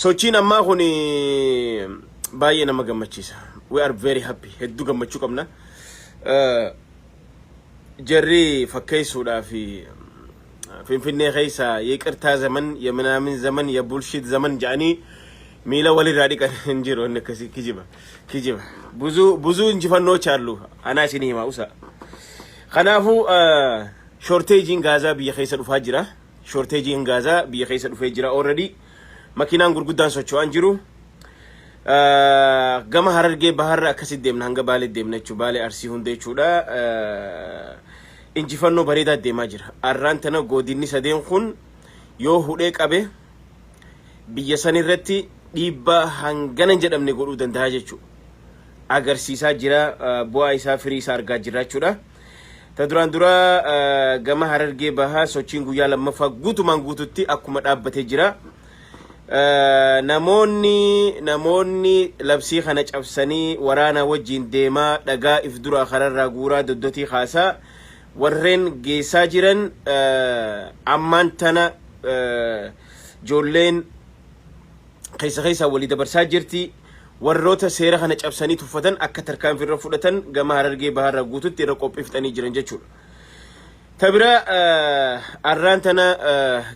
Sochiin ammaa kun baay'ee nama gammachiisa. We are very happy. Hedduu gammachuu qabna. Jarri fakkeessuudhaaf Finfinnee keessa የይቅርታ ዘመን የምናምን ዘመን የ bullshit ዘመን jedhanii miila walirraa dhiqan hin jiru inni akkasii kijiba kijiba. ብዙ ብዙ injifannoo አሉ anaa isin himaa usa. Kanaafuu shortageiin gaazaa biyya keessa dhufaa jira. Shortageiin gaazaa biyya keessa dhufee jira already. Makiinaan gurguddaan socho'an jiru. Gama Harargee baharra akkasitti deemna hanga Baalee deemna jechuudha. Baalee Arsii hunda jechuudha. Injifannoo bareedaa deemaa jira. Arraan tana godinni sadeen kun yoo hudhee qabe biyya san irratti dhiibbaa hangana hin jedhamne godhuu danda'a jechuudha. Agarsiisaa jira, bu'aa isaa firii isaa argaa jira jechuudha. Ta duraan dura gama Harargee bahaa sochiin guyyaa lammaffaa guutumaan guututti akkuma dhaabbatee jira. Namoonni labsii kana cabsanii waraana wajjin deemaa dhagaa if duraa kararraa guuraa doddotii kaasaa warreen geessaa jiran ammaan tana ijoolleen keessa keessaa walii dabarsaa jirti. Warroota seera kana cabsanii tuffatan akka tarkaanfii irra fudhatan gama Harargee baharraa guututti irra qophii fixanii jiran jechuudha. Ta bira arraan tana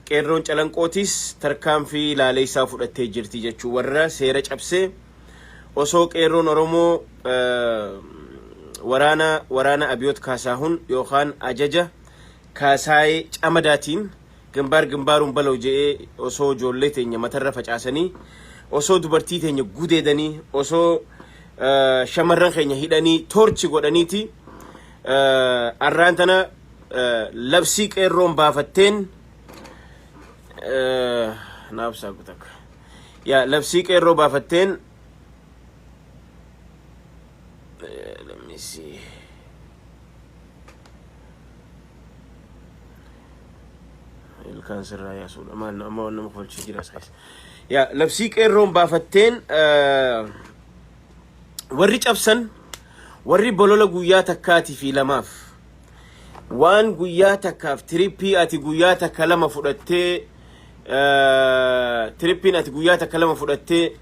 qeerroon calanqootis tarkaanfii laaleessaa fudhattee jirti jechuudha. Warra seera cabsee osoo qeerroon Oromoo waraana Abiyoot Kaasaahun yookaan ajaja Kaasaayee Camadaatiin ግንባር ግንባሩን በለው je'ee osoo ijoollee teenya matarra facaasanii osoo dubartii teenya gudeedanii osoo shamarran keenya hidhanii torture godhaniiti arraan tana labsii qeerroon baafatteen naabsaa takka yaa labsii qeerroo baafatteen. Let me see. Ilkaan sirraa yaasuudha. Maal amma waan nama kolchii jira as keessa. Yaa labsii qeerroon baafatteen warri cabsan warri bolola guyyaa takkaatii fi lamaaf waan guyyaa takkaaf trip ati guyyaa takka lama fudhattee tripiin ati guyyaa takka lama fudhattee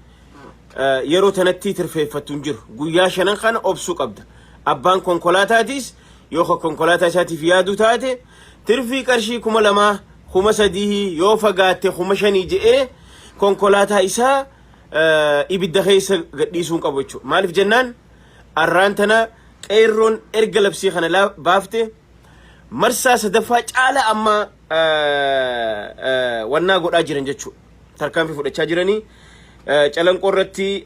yeroo tanatti tirfeeffattu hin jiru. Guyyaa shanan kana obsuu qabda. Abbaan konkolaataatis yoo konkolaataa isaatiif yaadu taate tirfii qarshii 2000 3000 yoo fagaatte 5000 je'ee konkolaataa isaa ibidda keessa gadhiisuu hin qabu jechuudha. Maaliif jennaan arraan tana qeerroon erga labsii kana baafte marsaa sadaffaa caala amma wannaa godhaa jiran jechuudha. Tarkaanfii fudhachaa jiranii. Calanqoo irratti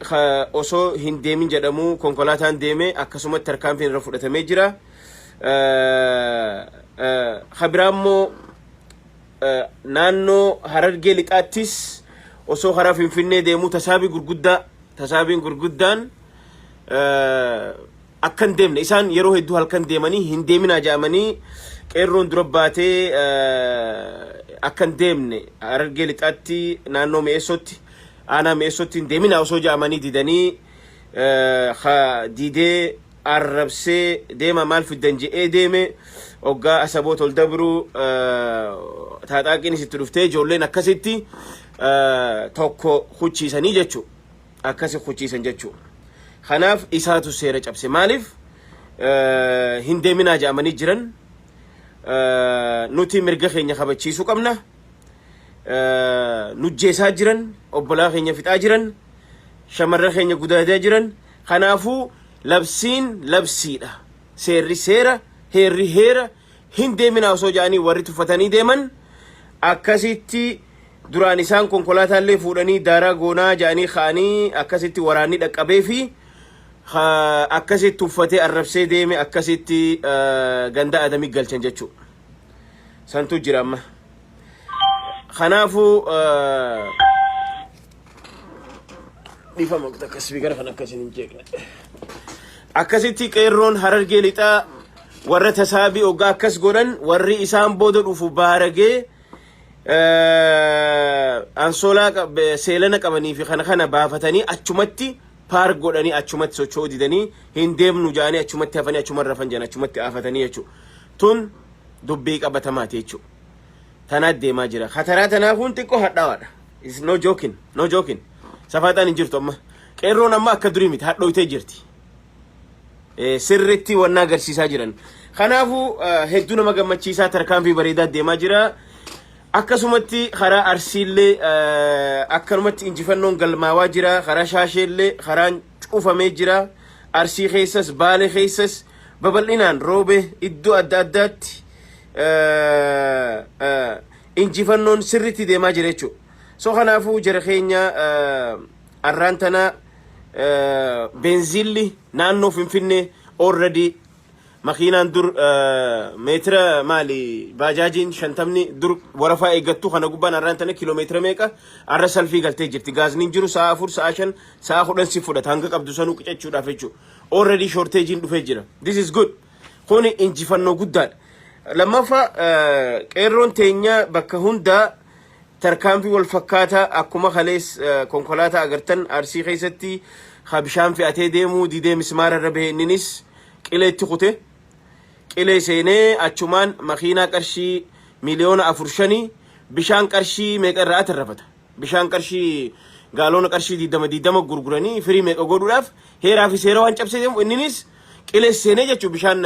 osoo hin deemin jedhamu konkolaataan deeme akkasumatti tarkaanfiin irra fudhatamee jira. Kabiraa immoo naannoo Harargee lixaattis osoo karaa Finfinnee deemuu tasaabii gurguddaa tasaabiin gurguddaan akka hin deemne isaan yeroo hedduu halkan deemanii hin deeminaa jedhamanii qeerroon dura baatee akka hin deemne Harargee lixaatti naannoo Mi'eessootti aanaa Mi'eessootti hin deeminaa osoo jedhamanii didanii didee arrabsee deema maal fiddan je'ee deeme hoggaa Asaboot ol dabru taaxaaqiin isitti dhuftee ijoolleen akkasitti tokko huchiisanii jechuudha. Akkasi huchiisan jechuudha. Kanaaf isaatu seera cabse. Maaliif hin deeminaa jedhamanii jiran nuti mirga keenya kabachiisuu qabna. Nujjeesaa jiran, obbolaa keenya fixaa jiran, shamarran keenya gudaadaa jiran. Kanaafuu labsiin labsiidha. Seerri seera, heerri heera. Hin deeminaa osoo jedhanii warri tuffatanii deeman akkasitti duraan isaan konkolaataallee fuudhanii daaraa goonaa jedhanii ka'anii akkasitti waraanni dhaqqabee fi akkasitti tuffatee arrabsee deeme akkasitti ganda adamii galchan jechuudha. Santu jira amma. Kanaafuu dhiifama akkasii gara kan akkasiin hin jeeqne. Akkasitti qeerroon Harargee lixaa warra tasaabii hoggaa akkas godhan warri isaan booda dhufu baaragee ansoolaa seelana qabanii fi kana kana baafatanii achumatti park godhanii achumatti socho'uu didanii hin deemnu jedhanii achumatti hafanii achuma rafan jedhan achumatti afatanii jechuudha. Tun dubbii qabatamaati jechuudha. Tanaat deemaa jira. Kataraa tanaa kun xiqqoo hadhaawaadha. Is no joking, no joking. Safaaxaan hin jirtu amma. Qeerroon amma akka durii miti, hadhooytee jirti. Sirritti wanna agarsiisaa jiran. Kanaafuu hedduu nama gammachiisaa, tarkaanfii bareedaa deemaa jira. Akkasumatti karaa Arsiillee akkanumatti injifannoon galmaawaa jira. Karaa Shaasheellee karaan cufamee jira. Arsii keessas, Baale keessas, babal'inaan Roobe, iddoo adda addaatti injifannoon sirritti deemaa jira jechuudha. So kanaafuu jara keenya, arraan tana beenziilli naannoo Finfinnee already makiinaan dur meetira maali, baajaajiin 50 dur warafaa eeggattu kana gubbaan arraan tana kiiloomeetira meeqa arra salfii galtee jirti. Gaazniin jiru sa'a 4, sa'a 5, sa'a 10 si fudhata hanga qabdu sanuu qicachuudhaaf jechuudha. Already shortageiin dhufee jira. This is good. Kuni injifannoo guddaadha. Lammaffaa, qeerroon teenya bakka hundaa tarkaanfii wal fakkaataa akkuma kalees konkolaataa agartan Arsii keessatti ha bishaan fe'atee deemuu didee mismaara irra bahe, inninis qileetti kute, qilee seenee achumaan makiinaa qarshii miliyoona 4 5 bishaan qarshii meeqa irraa atarrafata, bishaan qarshii gaaloona qarshii 20 20 gurguranii firii meeqa godhuudhaaf heeraa fi seera waan cabsee deemu inninis qilee seenee jechuu, bishaan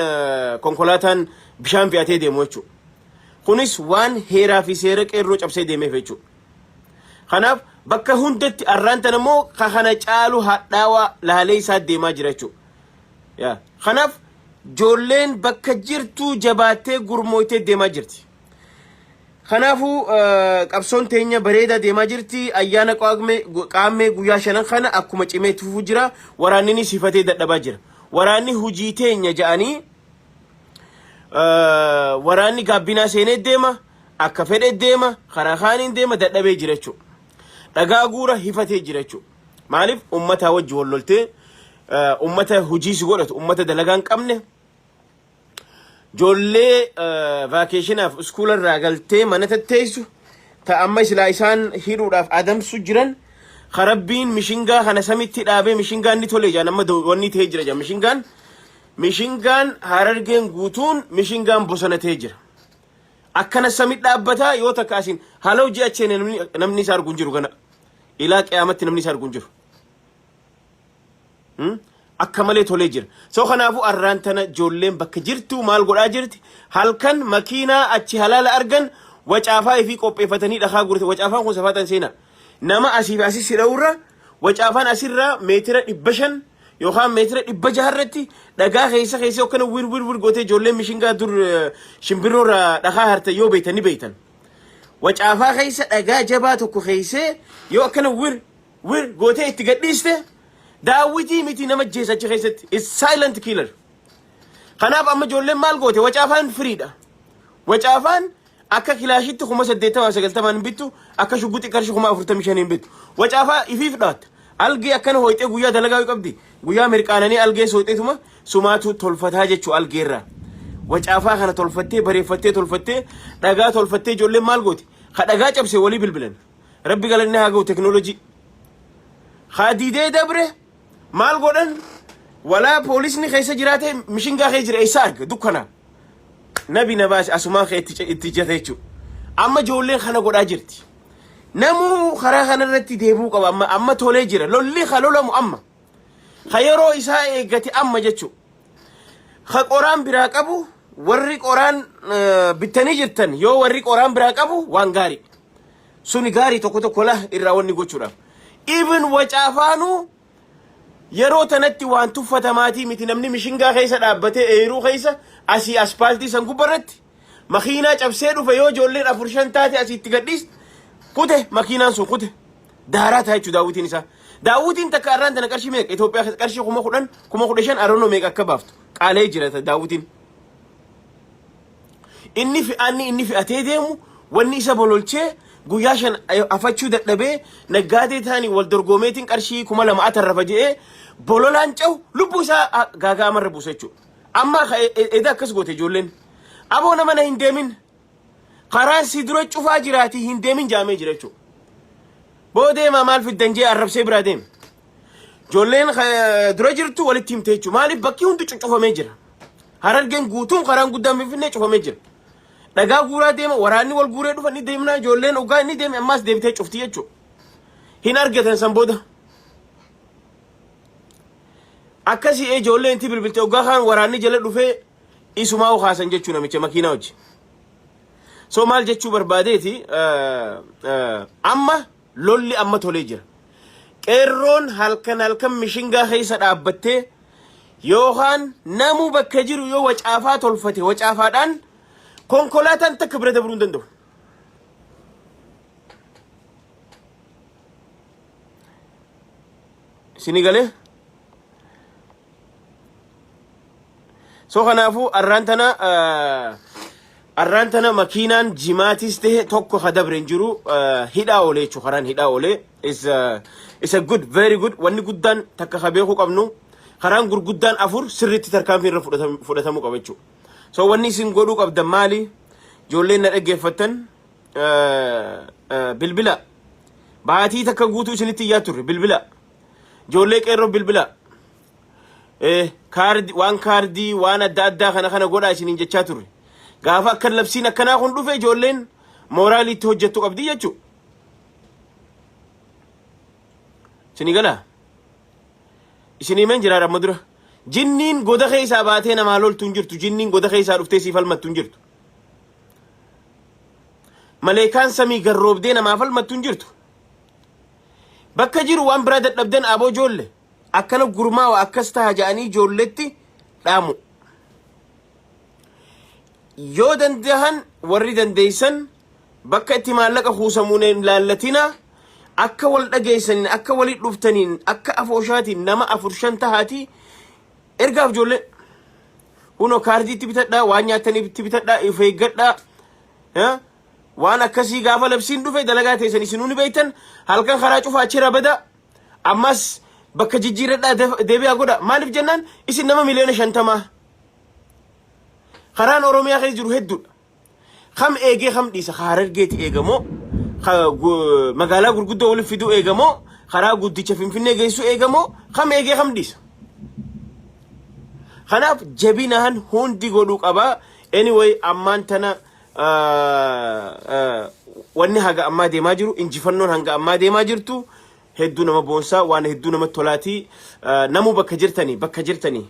konkolaataan bishaan fe'atee deemu jechuudha. Kunis waan heeraa fi seera qeerroo cabsee deemeef jechuudha. Kanaaf bakka hundatti arraan tana immoo ka kana caalu hadhaawaa laalee isaa deemaa jira jechuudha. Kanaaf ijoolleen bakka jirtu jabaattee gurmooytee deemaa jirti. Kanaafuu qabsoon teenya bareedaa deemaa jirti. Ayyaana Qaammee guyyaa shanan kana akkuma cimee tufuu jira. Waraanni sifatee dadhabaa jira. Waraanni hujii teenya ja'anii waraanni gaabbinaa seenee deema, akka fedhe deema, karaa kaaniin deema, dadhabee jira jechuudha. Dhagaa guura hifatee jira jechuudha. Maaliif uummataa wajji wal loltee, uummata hojii si godhatu, uummata dalagaa hin qabne, ijoollee vacationaaf iskuula irraa galtee mana tatteessu ta amma silaa isaan hidhuudhaaf adamsu jiran, karabbiin mishingaa kana samitti dhaabee mishingaan ni tole jaan, amma wanni ta'ee jira jaan, mishingaan Harargeen guutuun mishingaan bosona ta'ee jira. Akkana sami dhaabbataa yoo takka asiin haala hojii acheen namni isa arguu hin jiru, kana ilaa qiyaamatti namni isa arguu hin jiru. Akka malee tolee jira. So kanaafuu arraan tana ijoolleen bakka jirtu maal godhaa jirti? Halkan makiinaa achi halaala argan wacaafaa ifii qopheeffatanii dhakaa gurte. Wacaafaan kun safaatan seenaa. Nama asii fi asii si dha'urra wacaafaan asirraa meetira 500 yookaan meetira 600 irratti dhagaa keessa keessa akkana wir wir wir gootee, ijoolleen mishingaa dur shimbirroorraa dhakaa hartan yoo beektan ni beektan. Wacaafaa keessa dhagaa jabaa tokko keessee yoo akkana wir wir gootee itti gadhiiste, daawwitii miti, nama jeessa achi keessatti. It's silent killer. Kanaaf amma ijoolleen maal goote? Wacaafaan firiidha. Wacaafaan akka kilaashitti 80,000 90,000 hin bittu, akka shugguxii qarshii 45,000 hin bittu. Wacaafaa ifiif dhaatta. Algee akkana hoyxee guyyaa dalagaa qabdi. Guyyaa mirqaananii algee sooxeetuma sumaatu tolfataa jechuu algeerraa. Wacaafaa kana tolfattee, bareeffattee tolfattee, dhagaa tolfattee, ijoolleen maal gooti? Ka dhagaa cabse walii bilbilan. Rabbi galanni haa ga'u teknoolojii. Haa dabre maal godhan? Walaa poolisni keessa jiraate, mishingaa keessa jira, eessa arga dukkana. Nabi na baase, asumaan kee itti ijjata jechuudha. Amma ijoolleen kana godhaa jirti. Namuu karaa kanarratti deebi'uu qaba, amma tolee jira. Lolli ka lolamu amma. Ka yeroo isaa eeggate amma jechuudha. Ka qoraan biraa qabu, warri qoraan bittanii jirtan, yoo warri qoraan biraa qabu waan gaarii. Suni gaarii, tokko tokko la irraa wanni gochuudhaaf. Even wacaafaanuu yeroo tanatti waan tuffatamaatii miti. Namni mishingaa keessa dhaabbatee eeruu keessa asii aspaaltii san gubbarratti makiinaa cabsee dhufe, yoo ijoolleen afur shan taate asii itti gadhiis kute, makiinaan sun kute, daaraa ta'a jechuudha daawwitiin isaa. Daawwitiin takka arraan tana qarshii meeqa Itoophiyaa keessa? Qarshii 10,000, 15,000, aroonoo meeqa akka baaftu qaalee jira daawwitiin. Inni fi'aanni inni fi'atee deemu wanni isa bololchee guyyaa 5 afachuu dadhabee naggaadee ta'anii wal dorgomeetiin qarshii 2000 atarrafa jedhee bololaan ce'u lubbuu isaa gaaga'amarra buusa jechuudha. Amma eda akkas goote ijoolleen. Aboo nama na hin deemin. Karaan si dura cufaa jiraati, hin deemin jaamee jira jechuudha. Boodeemaa maal fiddan jee arrabsee biraa deeme. Ijoolleen dura jirtu walitti himte jechuudha. Maaliif bakki hundi cuccufamee jira. Harargeen guutuun karaan guddaan Finfinnee cufamee jira. Dhagaa guuraa deema, waraanni wal guuree dhufa, ni deemna, ijoolleen ogaa inni deeme ammaas deebitee cufti jechuudha. Hin argatan san booda. Akkasii ijoolleen itti bilbilte hoggaa kaan waraanni jala dhufee isumaa kaasan jechuu namicha makiinaa hojii. So maal jechuu barbaadeeti, amma lolli amma tolee jira. Qeerroon halkan halkan mishingaa keessa dhaabbattee yookaan namuu bakka jiru yoo wacaafaa tolfate, wacaafaadhaan konkolaataan takka bira dabruu hin danda'u. Isinii galee? So kanaafuu arraan tana makiinaan jimaatis ta'e tokko ka dabre hin jiru, hidhaa oolee jechuudha. Karaan hidhaa oolee is a good, very good. Wanni guddaan takka ka beekuu qabnu, karaan gurguddaan afur sirriitti tarkaanfii irra fudhatamuu qaba jechuudha. So wanni isin godhuu qabdan maali? Ijoolleen na dhaggeeffattan, bilbila baatii takka guutuu isinitti iyyaa turre. Bilbila, ijoollee qeerroo, bilbila. Kaardii, waan kaardii, waan adda addaa kana kana godhaa isiniin jechaa turre. Gaafa akka labsiin akkanaa kun dhufe, ijoolleen mooraalii itti hojjettu qabdi jechuudha. Isinii galaa? Isinii meen jiraadha amma dura. Jinniin goda keessaa baatee namaa loltu hin jirtu. Jinniin goda keessaa dhuftee siif falmattu hin jirtu. Maleekaan samii garroobdee namaa falmattu hin jirtu. Bakka jiru waan biraa dadhabdan, aboo ijoolle akkana gurmaawa, akkas taha jedhanii ijoolletti dhaamu. Yoo dandahan, warri dandeessan, bakka itti maallaqa kuusamuun hin laallatina. Akka wal dhageessaniin, akka walit dhuftaniin, akka afooshaatiin nama afur shan tahaatii ergaaf ijoollee. Kunoo kaardiitti bitadhaa, waan nyaattaniitti bitadhaa, of eeggadhaa. Waan akkasii gaafa labsiin dhufe dalagaa teessan isinuu ni beektan. Halkan karaa cufaa achirra bada. Ammas bakka jijjiirradhaa, deebi'aa godha. Maaliif jennaan, isin nama miliyoona 50. Karaan Oromiyaa keessa jiru hedduudha. Kam eegee kam dhiisa? Ka Harargeeti eegamoo? Ka magaalaa gurguddoo walitti fiduu eegamoo? Karaa guddicha Finfinnee geessuu eegamoo? Kam eegee kam dhiisa? Kanaaf jabinaan hundi godhuu qaba. Anyway, ammaan tana wanni haga ammaa deemaa jiru, injifannoon hanga ammaa deemaa jirtu hedduu nama boonsaa, waan hedduu namatti tolaatii. Namuu bakka jirtanii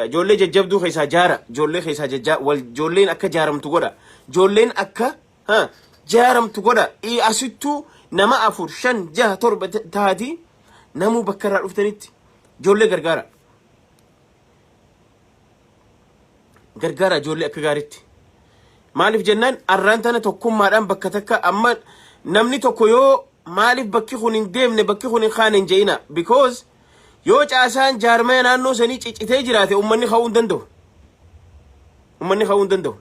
ijoollee jajjabduu keessaa jaara, ijoollee keessaa jajjaa wal, ijoolleen akka jaaramtu godha, ijoolleen akka jaaramtu godha. Asittuu nama afur, shan, jaha, torba taati namuu bakka irraa dhuftanitti ijoollee gargaara, gargaara ijoollee akka gaariitti. Maaliif jennaan, arraan tana tokkummaadhaan bakka takka amma namni tokko yoo maaliif bakki kun hin deemne, bakki kun hin kaane hin je'ina, because yoo caasaan jaarmaya naannoo sanii ciccitee jiraate, ummanni ka'uu hin danda'u. Ummanni ka'uu hin danda'u.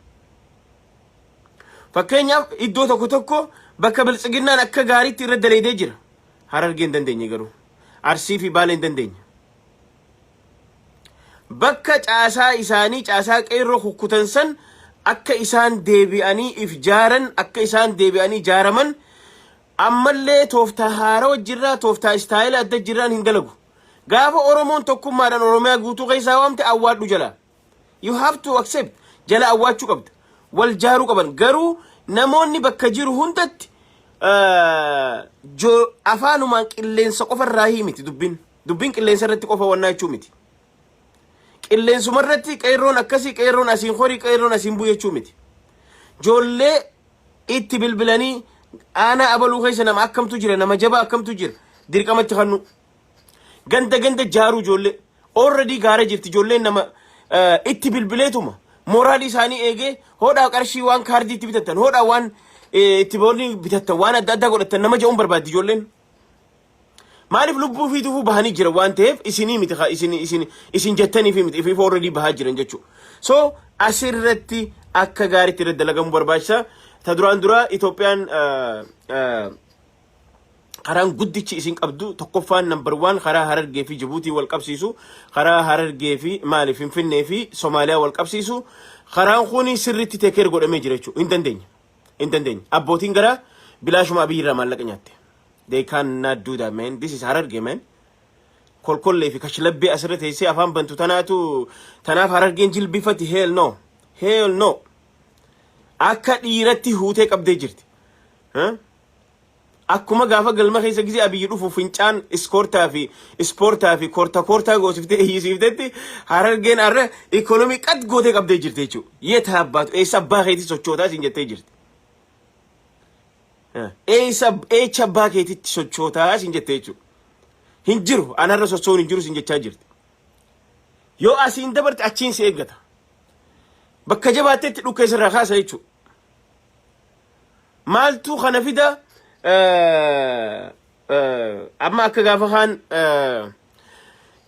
Fakkeenyaaf, iddoo tokko tokko bakka biltsiginnaan akka gaariitti irra daleedee jira. Harargee hin dandeenye garuu. Arsii fi Baalee hin dandeenye. Bakka caasaa isaanii, caasaa qeerroo kukkutan san, akka isaan deebi'anii if jaaran, akka isaan deebi'anii jaaraman, ammallee tooftaa haaraa jirraa, tooftaa istaayila adda jirraan hin dalagu. Gaafa Oromoon tokkummaadhaan Oromiyaa guutuu keessaa waamte, awwaadhu jala. You have to accept, jala awwaachuu qabda. Wal jaaruu qaban garuu namoonni bakka jiru hundatti afaanumaan qilleensa qofa irraa miti dubbiin. Dubbiin qilleensa irratti qofa wannaa jechuu miti. Qilleensuma irratti qeerroon akkasii, qeerroon asiin horii, qeerroon asiin bu'u jechuu miti. Ijoollee itti bilbilanii aanaa abaluu keessa nama akkamtu jira, nama jabaa akkamtu jira, dirqamatti kannu. Ganda ganda jaaruu ijoollee. Already gaara jirti ijoolleen. Nama itti bilbileetuma mooraalii isaanii eegee, hodhaa qarshii waan kaardii itti bitattan, hodhaa waan itti boolli bitattan, waan adda addaa godhattan nama jedhuun barbaaddi ijoolleen. Maaliif, lubbuu fi tufuu bahanii jira waan ta'eef, isinii miti, isin isin isin jettanii fi miti, ifiif already bahaa jiran jechuudha. So asirratti akka gaariitti irratti dalagamuu barbaachisa. Ta duraan dura Itoophiyaan karaan guddichi isin qabdu tokkoffaan, number one, karaa Harargee fi Jibuutii wal qabsiisu, karaa Harargee fi maali, Finfinnee fi Somaaliyaa wal qabsiisu, karaan kun sirriitti take care godhamee jira jechuudha. Hin dandeenye. Hin dandeenye. Abbootiin garaa bilaashuma Abiyyi irraa maallaqa nyaatte. They cannot do that, man. This is Harargee, man. Kolkollee fi kashlabbee asirra teessee afaan bantu tanaatu tanaaf Harargeen jilbifati. Hell no. Hell no. Akka dhiiratti huutee qabdee jirti. Huh? Akkuma gaafa galma keessa gizee Abiyyi dhufu fincaan iskoortaa fi ispoortaa fi koorta koortaa goosiftee iyyisiiftetti Harargeen har'a ikoonomii qad gootee qabdee jirti jechuudha. Yeet abbaatu eessa abbaa keetii sochootaa siin jettee jirti. Eessa eecha abbaa keetitti sochootaa siin jettee jechuudha. Hin jiru anarra sochoon hin jiru siin jechaa jirti. Yoo asiin dabarte achiin si eeggata. Bakka jabaattetti dhukkee sirraa kaasa jechuudha. Maaltu kana fida? Amma akka gaafa kaan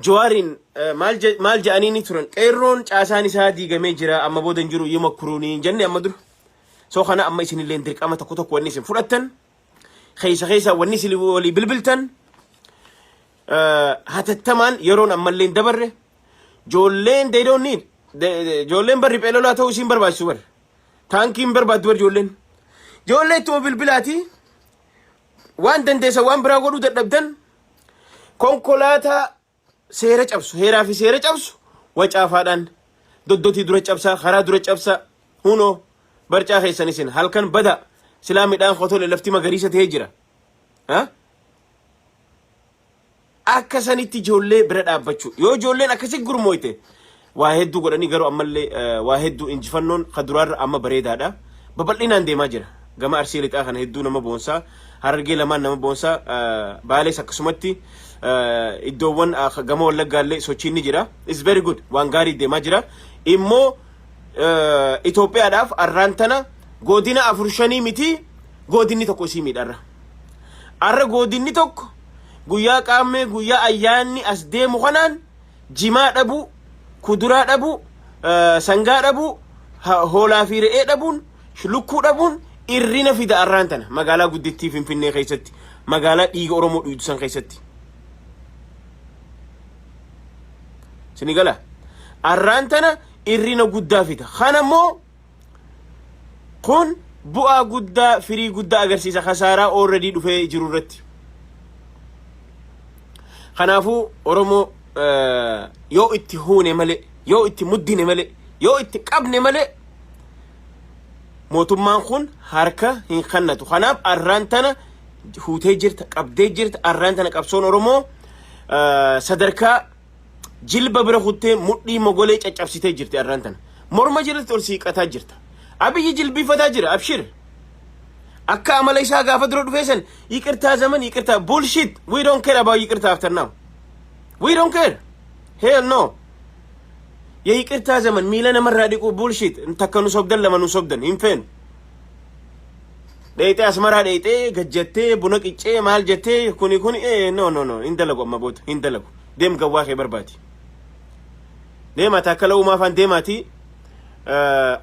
Jawaariin maal jedhanii ni turan, qeerroon caasaan isaa diigamee jira, amma booda hin jiru, yima kuruunii jenne amma dura. So kana amma isinillee dirqama tokko tokko wanni isin fudhattan keessa keessa wanni isin walii bilbiltan hatattamaan yeroon ammallee hin dabarre. Ijoolleen, they don't need, ijoolleen barri pheelolaa ta'uu isiin barbaachisu bar taankiin barbaaddu bar ijoolleen. Ijoollee ittuma bilbilaati waan dandeessan waan biraa godhuu dadhabdan konkolaataa seera cabsu, heeraa fi seera cabsu wacaafaadhaan doddotii dura cabsaa, karaa dura cabsaa, hunoo barcaa keessan isin halkan bada silaa midhaan kotole lafti magariisa ta'ee jira. Ha? Akka sanitti ijoollee bira dhaabbachuu. Yoo ijoolleen akkasi gurmooyte waa hedduu godhanii, garuu ammallee waa hedduu injifannoon ka duraarra amma bareedaadha. Babal'inaan deemaa jira. Gama Arsii Lixaa kana hedduu nama boonsaa. Harargee lamaan nama boonsaa. Baalees akkasumatti iddoowwan gama Wallaggaallee sochiin ni jira. It's very good. Waan gaarii deemaa jira. Immoo Itoophiyaadhaaf arraan tana godina afur shanii miti, godinni tokko isii miidharra. Arra godinni tokko guyyaa qaammee, guyyaa ayyaanni as deemu kanaan jimaa dhabuu, kuduraa dhabuu, sangaa dhabuu, hoolaa fi re'ee dhabuun, lukkuu dhabuun irrina fida arraan tana magaalaa guddittii Finfinnee keessatti, magaalaa dhiiga Oromoo dhuydu san keessatti. Sini gala. Arraan tana irrina guddaa fida. Kana immoo kun bu'aa guddaa, firii guddaa agarsiisa kasaaraa already dhufee jiru irratti. Kanaafuu Oromoo yoo itti huune malee, yoo itti muddine malee, yoo itti qabne malee mootummaan kun harka hin kannatu. Kanaaf arraan tana huutee jirta, qabdee jirta. Arraan tana qabsoon Oromoo sadarkaa jilba bira kuttee mudhii mogolee caccabsitee jirti arraan tana. Morma jalatti ol siiqataa jirta. Abiyyi jilbiifataa jira, abshir. Akka amala isaa gaafa dura dhufee san ይቅርታ ዘመን ይቅርታ bullshit. We don't care about ይቅርታ after now. We don't care. Hell no. የይቅርታ ዘመን miila namarraa dhiquu bullshit. Takka nu sobdan, lama nu sobdan hin feenu. Dheeyxee Asmaraa dheeyxee gajjattee buna qiccee maal jettee kuni kuni no, no, no, hin dalagu, amma booda hin dalagu. Deem, gawwaa kee barbaadi. Deema takkala uumaa afaan deemaati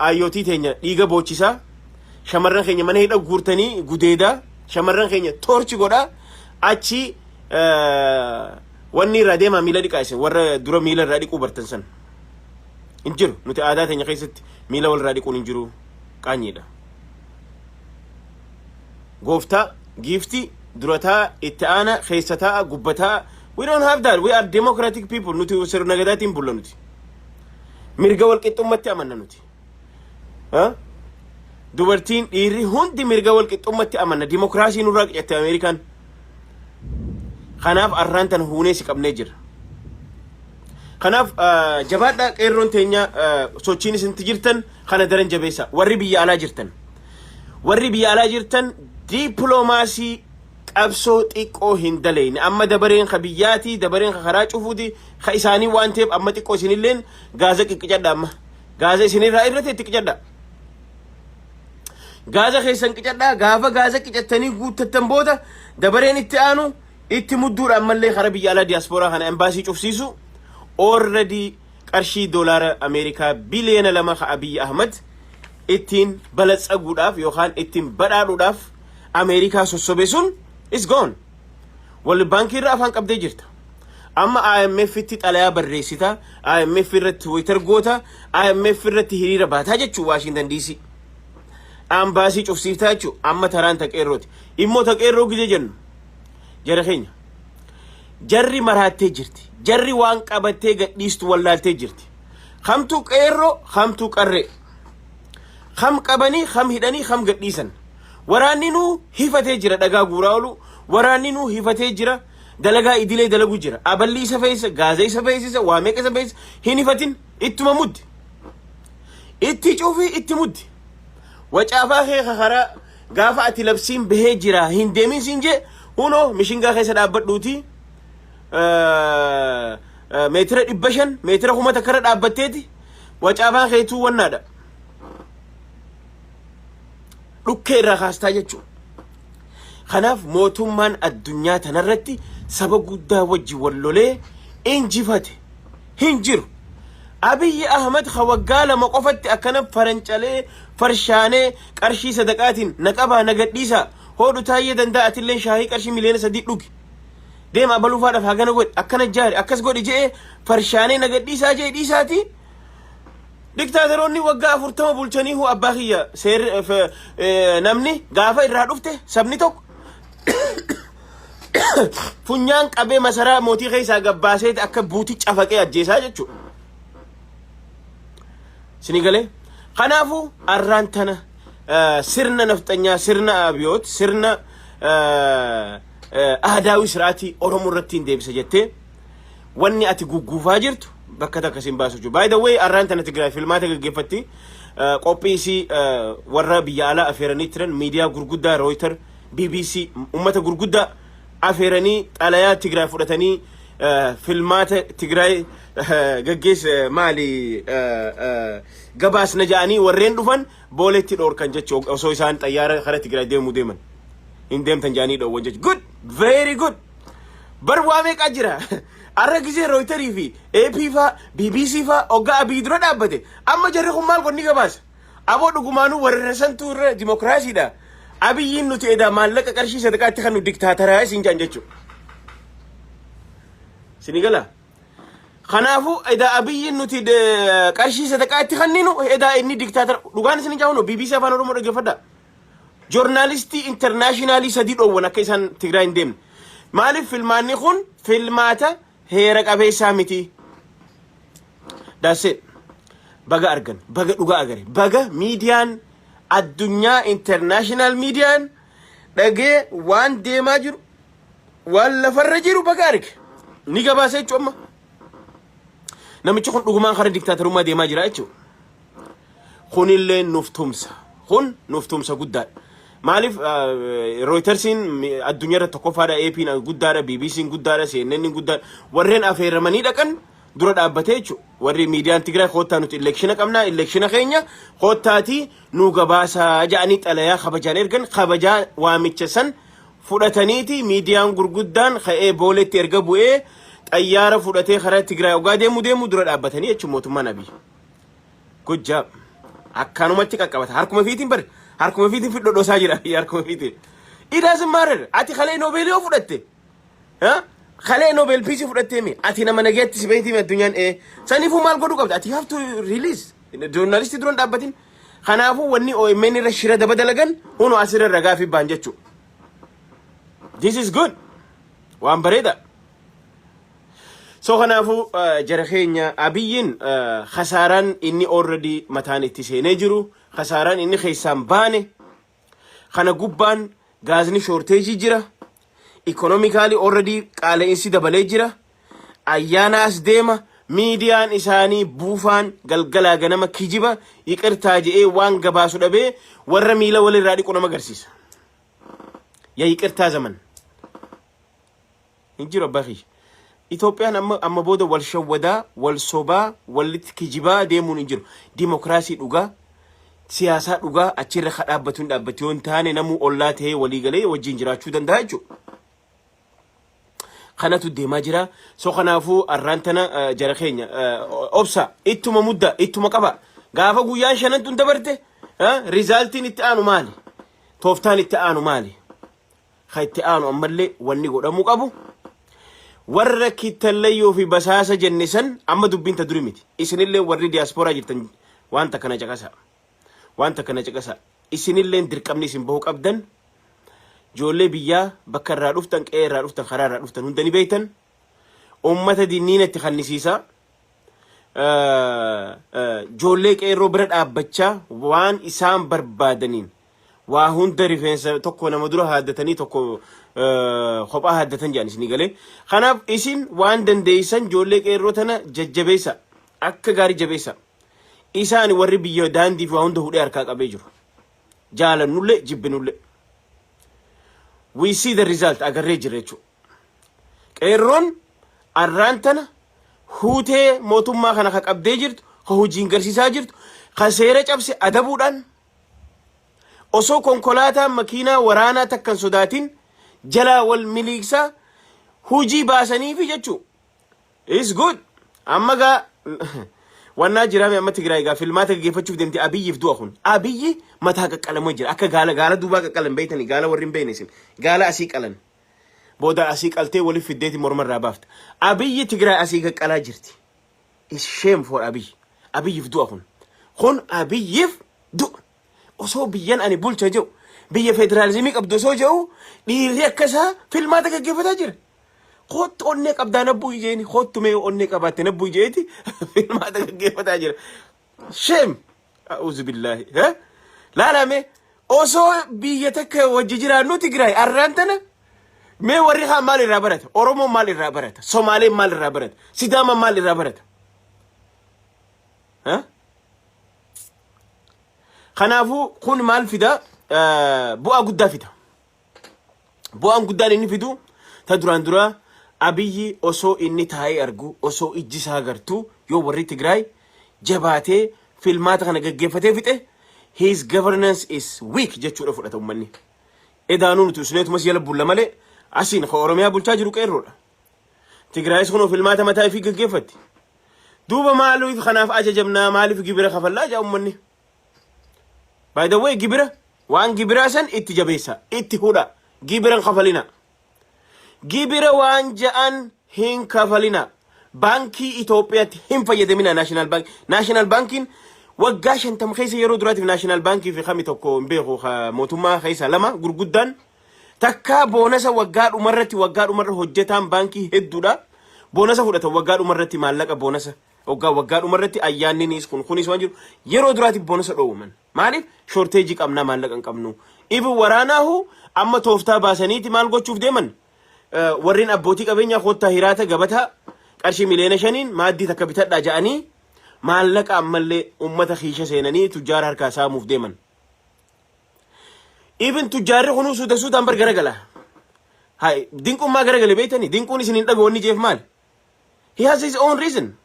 ayyootii teenya dhiiga boochisaa, shamarran keenya mana hidha guurtanii gudeedaa, shamarran keenya torture godhaa, achi wanni irraa deemaa miila dhiqaa. Isin warra dura miila irraa dhiquu bartan san hin jiru. Nuti aadaa teenya keessatti miila walirraa dhiquun hin jiru, qaanyiidha. Gooftaa, giiftii, durataa, itti aana, keessa taa'a, gubbataa, we don't have that. We are democratic people. Nuti sirna gadaatiin bulla. Nuti mirga walqixxummatti amanna. Nuti dubartiin, dhiirri hundi mirga walqixxummatti amanna. Dimokiraasii nurraa qicatte Ameerikaan. Kanaaf arraan tana huunee si qabnee jira. Kanaaf jabaadhaa qeerroon teenya, sochiin isinti jirtan kana daran jabeessa. Warri biyya alaa jirtan, warri biyya alaa jirtan diipiloomaasii qabsoo xiqqoo hin daleyne. Amma dabareen ka biyyaatii, dabareen ka karaa cufuuti ka isaanii waan ta'eef amma xiqqoo isinilleen gaaza qiqqicadha. Amma gaaza isinirraa irratti itti qicadha. Gaaza keessan qicadhaa. Gaafa gaaza qicattanii guuttattan booda dabareen itti aanu itti mudduudha. Ammallee kara biyya alaa diyaaspooraa kana embaasii cufsiisu. Already qarshii doolaara Ameerikaa biliyoona 2 ka Abiyyi Ahmad ittiin balatsaguudhaaf yookaan ittiin badhaadhuudhaaf Ameerikaa sossobe sun is gone. Walli baankii irra afaan qabdee jirta. Amma IMF itti xalayaa barreessita, IMF irratti Twitter goota, IMF irratti hiriira baataa jechuu, Washington DC. Ambaasii cufsiiftaa jechuu. Amma taraan taqeerrooti. Immoo taqeerroo gizee jennu, jara keenya, jarri maraattee jirti. Jarri waan qabattee gadhiistu wallaaltee jirti. Kamtu qeerroo, kamtu qarree. Kam qabanii, kam hidhanii, kam gadhiisan. Waraanni nuu hifatee jira dhagaa guuraa oolu. Waraanni nuu hifatee jira dalagaa idilee dalagu jira. Aballi isa fe'isa, gaaza isa fe'isisa, waa meeqa isa fe'isa hin hifatin ittuma muddi. Itti cufi itti muddi. Wacaafaa kee karaa gaafa ati labsiin bahee jira hin deemin siin jee hunoo mishingaa keessa dhaabbadhuuti. Meetira 500 meetira 1000 irra dhaabbatteeti wacaafaa keetuu wannaadha. Dhukkee irraa kaastaa jechuudha. Kanaaf mootummaan addunyaa tanarratti saba guddaa wajji wal lolee injifate hin jiru. Abiyyi Ahmad ka waggaa 2 qofatti akkana farancalee farshaanee qarshii sadaqaatiin na qabaa na gadhiisaa hoodhu taayyee danda'a atillee shaahii qarshii miliyoona 3 dhugi. Deema abaluufaadhaaf hagana godhi akkana jaari akkas godhi je'ee farshaanee na gadhiisaa je'e dhiisaati. Diktaatoroonni waggaa 40 bulchanii hoo abbaa kiyya seerri namni gaafa irraa dhufte sabni tokko funyaan qabee masaraa mootii keessaa gabbaaseeti akka buutii cafaqee ajjeesaa jechuudha. Sini galee kanaafuu arraan tana sirna nafxanyaa sirna abiyoot sirna aadaawii siraatii Oromoo irratti hin deebisa jettee wanni ati gugguufaa jirtu bakka takka sin baasu jechuudha. By the way, arraan tana Tigraay filmaata gaggeeffatti. Qophii isii warra biyya alaa afeeranii turan miidiyaa gurguddaa Reuters, BBC, ummata gurguddaa afeeranii xalayaa Tigraay fudhatanii filmaata Tigraay gaggeessa maali gabaasna ja'anii warreen dhufan booletti dhoorkan jechuudha osoo isaan xayyaara kara Tigraay deemuu deeman. Hin deemtan ja'anii dhoowwan jechuudha. Good! Very good! Bar waa meeqaa jira? Arra gisee Reuterii fi AP faa BBC faa hoggaa Abiy dura dhaabbate. Amma jarri kun maal godhni gabaasa? Aboo dhugumaanuu warra santuu irra dimokiraasiidha. Abiyyiin nuti edaa maallaqa qarshii sadaqaatti kan nu diktaataraa isin jaan jechuudha. Sini gala? Kanaafuu edaa Abiyyiin nuti qarshii sadaqaatti kanninu edaa inni diktaatara dhugaan isin jaawunu BBC Afaan Oromoo dhaggeeffadhaa. Joornaalistii internationalii sadii dhoowwan akka isaan Tigraay hin deemne. Maaliif filmaanni kun filmaata heera qabeessaa miti. That's it. Baga argan, baga dhugaa agare, baga miidiyaan addunyaa international miidiyaan dhagee waan deemaa jiru, waan lafarra jiru baga arge. Ni gabaasa jechuun amma. Namichi kun dhugumaan karaa diktaatarummaa deemaa jira jechuudha. Kunillee nuuf tumsa. Kun nuuf tumsa guddaadha. Maaliif Reutersiin addunyaa irratti tokkoffaadha, AP'n guddaadha, BBC'n guddaadha, CNN'n guddaadha. Warreen affeeramanii dhaqan dura dhaabbatee jechuudha. Warri miidiyaan Tigraay koottaa nuti election qabnaa, election keenya koottaatii nu gabaasaa ja'anii xalayaa kabajaan ergan kabajaa waamicha san fudhataniiti miidiyaan gurguddaan ka'ee booletti erga bu'ee xayyaara fudhatee karaa Tigraay ogaa deemu deemu dura dhaabbatanii jechuudha mootummaan Abiy. Good job. Akkanumatti qaqqabata. Harkuma fiitiin bari. Harkuma fiitiin fidhodhosaa jira. Harkuma fiitiin. It doesn't matter. Ati kalee Noobeelii yoo fudhatte. Kalee Nobel Peace fudhattee mi? Ati nama nageetti si beektii addunyaan ee. Saniifuu maal godhuu qabda? Ati you have to release. Joornaalistii dura hin dhaabbatin. Kanaafuu wanni OMN irra shira daba dalagan hunu asirra ragaa fi baan jechuudha. This is good. Waan bareeda. So kanaafuu jara keenya Abiyyiin kasaaraan inni already mataan itti seenee jiru kasaaraan inni keessaan baane kana gubbaan gaazni shortage jira. Economically already qaala'insi dabalee jira. Ayyaana as deema miidiyaan isaanii buufaan galgalaa ganama kijiba yiqirtaa je'ee waan gabaasu dhabee warra miila walirraa dhiqu nama agarsiisa. Yaa yiqirtaa zaman. Hin jiru abbaa kiyya. Itoophiyaan amma booda wal shawwadaa, wal sobaa, walitti kijibaa deemuun hin jiru. Dimokiraasii dhugaa, siyaasaa dhugaa achirra ka dhaabbatu hin dhaabbatu yoo hin taane namuu ollaa ta'ee walii galee wajjin jiraachuu danda'a jechuudha. Kanatu deemaa jira. So kanaafuu arraan tana jara keenya obsa ittuma mudda ittuma qaba. Gaafa guyyaan shanan tun dabarte resultiin itti aanu maali? Tooftaan itti aanu maali? Ka itti aanu ammallee wanni godhamuu qabu. Warra kittallayyoo fi basaasa jenne san amma dubbiin ta duri miti. Isinillee warri diyaaspooraa jirtan wanta kana caqasa. Wanta kana caqasa. Isinillee dirqamni isin bahuu qabdan. Ijoollee biyyaa bakka irraa dhuftan, qe'ee irraa dhuftan, karaa irraa dhuftan hunda ni beektan. Uummata dinniina itti kannisiisaa. Ijoollee qeerroo bira dhaabbachaa waan isaan barbaadaniin Waa hunda rifeensa tokko nama dura haaddatanii tokko kophaa haaddatan jedhan isinii galee. Kanaaf isin waan dandeessan ijoollee qeerroo tana jajjabeessa. Akka gaarii jabeessa. Isaan warri biyya daandii fi waa hunda hudhee harkaa qabee jiru. Jaalannullee jibbinullee. We see the result, agarree jirra jechuudha. Qeerroon arraan tana huutee mootummaa kana ka qabdee jirtu, ka hojiin garsiisaa jirtu, ka seera cabse adabuudhaan, osoo konkolaataa makiinaa waraanaa takkan sodaatin jalaa wal miliiksaa hujii baasaniifi jechuu. Is good. Amma gaa wannaa jiraame, amma Tigraay gaa filmaata gaggeeffachuuf deemti. Abiyyiif du'a kun. Abiyyi mataa qaqqalamoo jira. Akka gaala gaala duubaa qaqqalan beeytanii, gaala warri hin beekne isin. Gaala asii qalan. Booda asii qaltee waliif fiddeeti morma irraa baafta. Abiyyi Tigraay asii qaqqalaa jirti. Is shame for Abiyyi. Abiyyiif du'a kun. Kun Abiyyiif du'a. Osoo biyyan ani bulcha jedhu, biyya federaalizimii qabdu osoo jedhu, dhiirri akkasaa filmaata gaggeeffataa jira. Kottu onnee qabdaa nabbuu ijeeni, kottu mee onnee qabaatte nabbuu ijeeti filmaata gaggeeffataa jira. Shame. A'uuzu billaahi. Laalame, osoo biyya takka wajji jiraannu Tigraay arraan tana mee warri kaan maal irraa barata? Oromoon maal irraa barata? Somaaleen maal irraa barata? Sidaamaan maal irraa barata? Kanaafuu kun maal fida? Bu'aa guddaa fida. Bu'aan guddaan inni fidu ta duraan dura, Abiyyi osoo inni taa'ee argu, osoo ijji isaa agartu, yoo warri Tigraay jabaatee filmaata kana gaggeeffatee fixe, his governance is weak jechuudha fudhata uummanni. Edaanuu nuti usneetumas jala bulla malee asiin ka Oromiyaa bulchaa jiru qeerroodha. Tigraayis kunoo filmaata mataa ifii gaggeeffatti. Duuba maaliif kanaaf ajajamnaa, maaliif gibira kafallaa jaa uummanni. By the way, gibira waan gibiraa san itti jabeessa, itti hudha, gibira hin kafalina. Gibira waan ja'an hin kafalina. Baankii Itoophiyaatti hin fayyadamina, National Bank. National Bankiin waggaa 50 keessa yeroo duraatiif National Baankii fi kami tokko hin beeku, mootummaa keessa lama gurguddaan takka boonasa waggaa dhumarratti, waggaa dhumarra hojjetaan baankii hedduudha. Boonasa fudhatan waggaa dhumarratti, maallaqa boonasa waggaa waggaa dhumarratti, ayyaanninis kun kunis waan jiru, yeroo duraatiif boonasa dhoowwaman. Maaliif? Shortage qabnaa, maallaqa hin qabnu. Ifi waraanaahu amma tooftaa baasaniiti maal gochuuf deeman? Warreen abbootii qabeenyaa koottaa hiraata gabataa qarshii 5 miiliyoona maaddii takka bitadhaa ja'anii maallaqa ammallee uummata kiisha seenanii tujjaara harkaa saamuuf deeman. Even tujjaarri kunuu suuta suutaan bar garagala. Hai, Dinquun maa garagale beektanii? Dinquun isin hin dhaga'u wanni jeef maali? He has his own reason.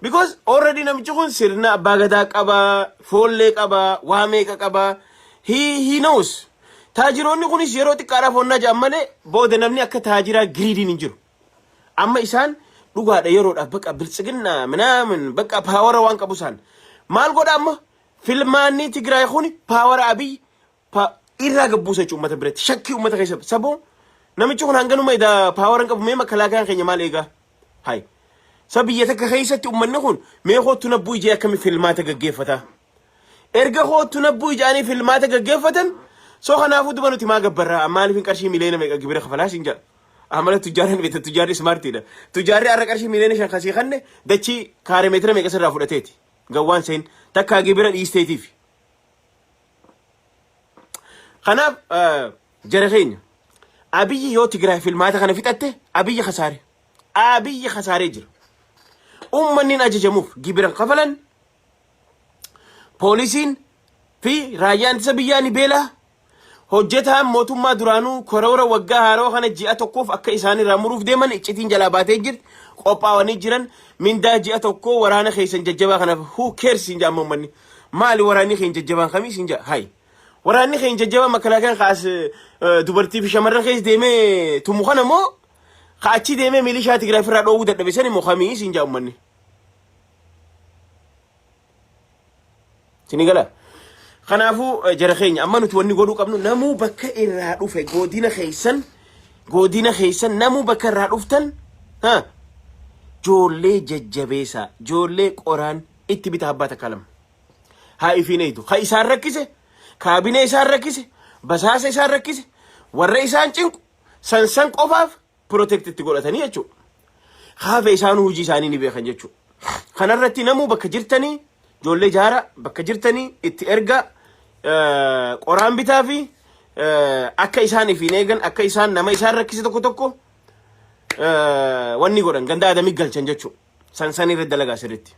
Because already namichi kun sirna abbaa gadaa qaba, foollee qaba, waa meeqa qaba. He knows. Taajiroonni kunis yeroo xiqqaadhaaf onnaa jedhan malee booda namni akka taajiraa greedyn hin jiru. Amma isaan dhugaadha yeroodhaaf bakka biltsiginnaa minaamin bakka power waan qabu isaan. Maal godha amma? Filmaanni Tigraay kun power Abiy irraa gabbuusa jechuudha uummata biratti. Shakkii uummata keessa. Saboo namichi kun hanganuma edaa power hin qabu, mee makalaakaan keenya maal eegaa? Hai. Sa biyya takka keessatti uummanni kun mee kootu nabbuu ijee akkami filmaata gaggeeffata? Erga kootu nabbuu ijaanii filmaata gaggeeffatan, soo kanaafuu duba nuti maa gabbarraa, maaliif hin qarshii miliyoona meeqa gibira kafalaa siin jedha. Amala tujjaarri beekta, tujjaarri smartiidha. Tujjaarri har'a qarshii 5 miiliyoona kasii kanne dachii kaaree meetira meeqa sirraa fudhateeti. Gawwaan seen takkaa gibira dhiisteetiif. Kanaaf jara keenya, Abiyyi yoo Tigraay filmaata kana fixatte, Abiyyi kasaare. Abiyyi kasaaree jira. Uummanni hin ajajamuuf, gibira hin kafalan. Poolisiin fi raayyaan ittisa biyyaa ni beelaa. Hojjetaan mootummaa duraanuu karoora waggaa haarawaa kana ji'a tokkoof akka isaan irraa muruuf deeman iccitiin jalaa baatee jirti. Qophaa'anii jiran mindaa ji'a tokkoo waraana keessan jajjabaa kanaaf who cares siin jedha uummanni. Maali waraanni keenya jajjabaan kamii siin jedha? Hayi. Waraanni keenya jajjabaa makalaakaan kaas dubartii fi shamarran keessa deemee tumu kana moo ka achi deemee milishaa Tigraay ofirraa dhoowwuu dadhabe sani moo kamii siin jedha uummanni. Sini gala. Kanaafuu jara keenya, amma nuti wanni godhuu qabnu, namuu bakka irraa dhufe, godina keessan namuu bakka irraa dhuftan, ha joollee jajjabeessaa, joollee qoraan itti bita, abbaa takka lama. Haa ifiin eeydu. Ka isaan rakkise, kaabinee isaan rakkise, basaasa isaan rakkise, warra isaan cinqu san san qofaaf protect itti godhatanii jechuudha. Haafe isaanuu hojii isaanii ni beekan jechuudha. Kanarratti namuu bakka jirtanii ijoollee jaara, bakka jirtanii itti ergaa. Qoraan bitaa fi akka isaan ifiin eegan, akka isaan nama isaan rakkise tokko tokko wanni godhan ganda adamii galchan jechuudha. San san irra dalagaa sirriitti.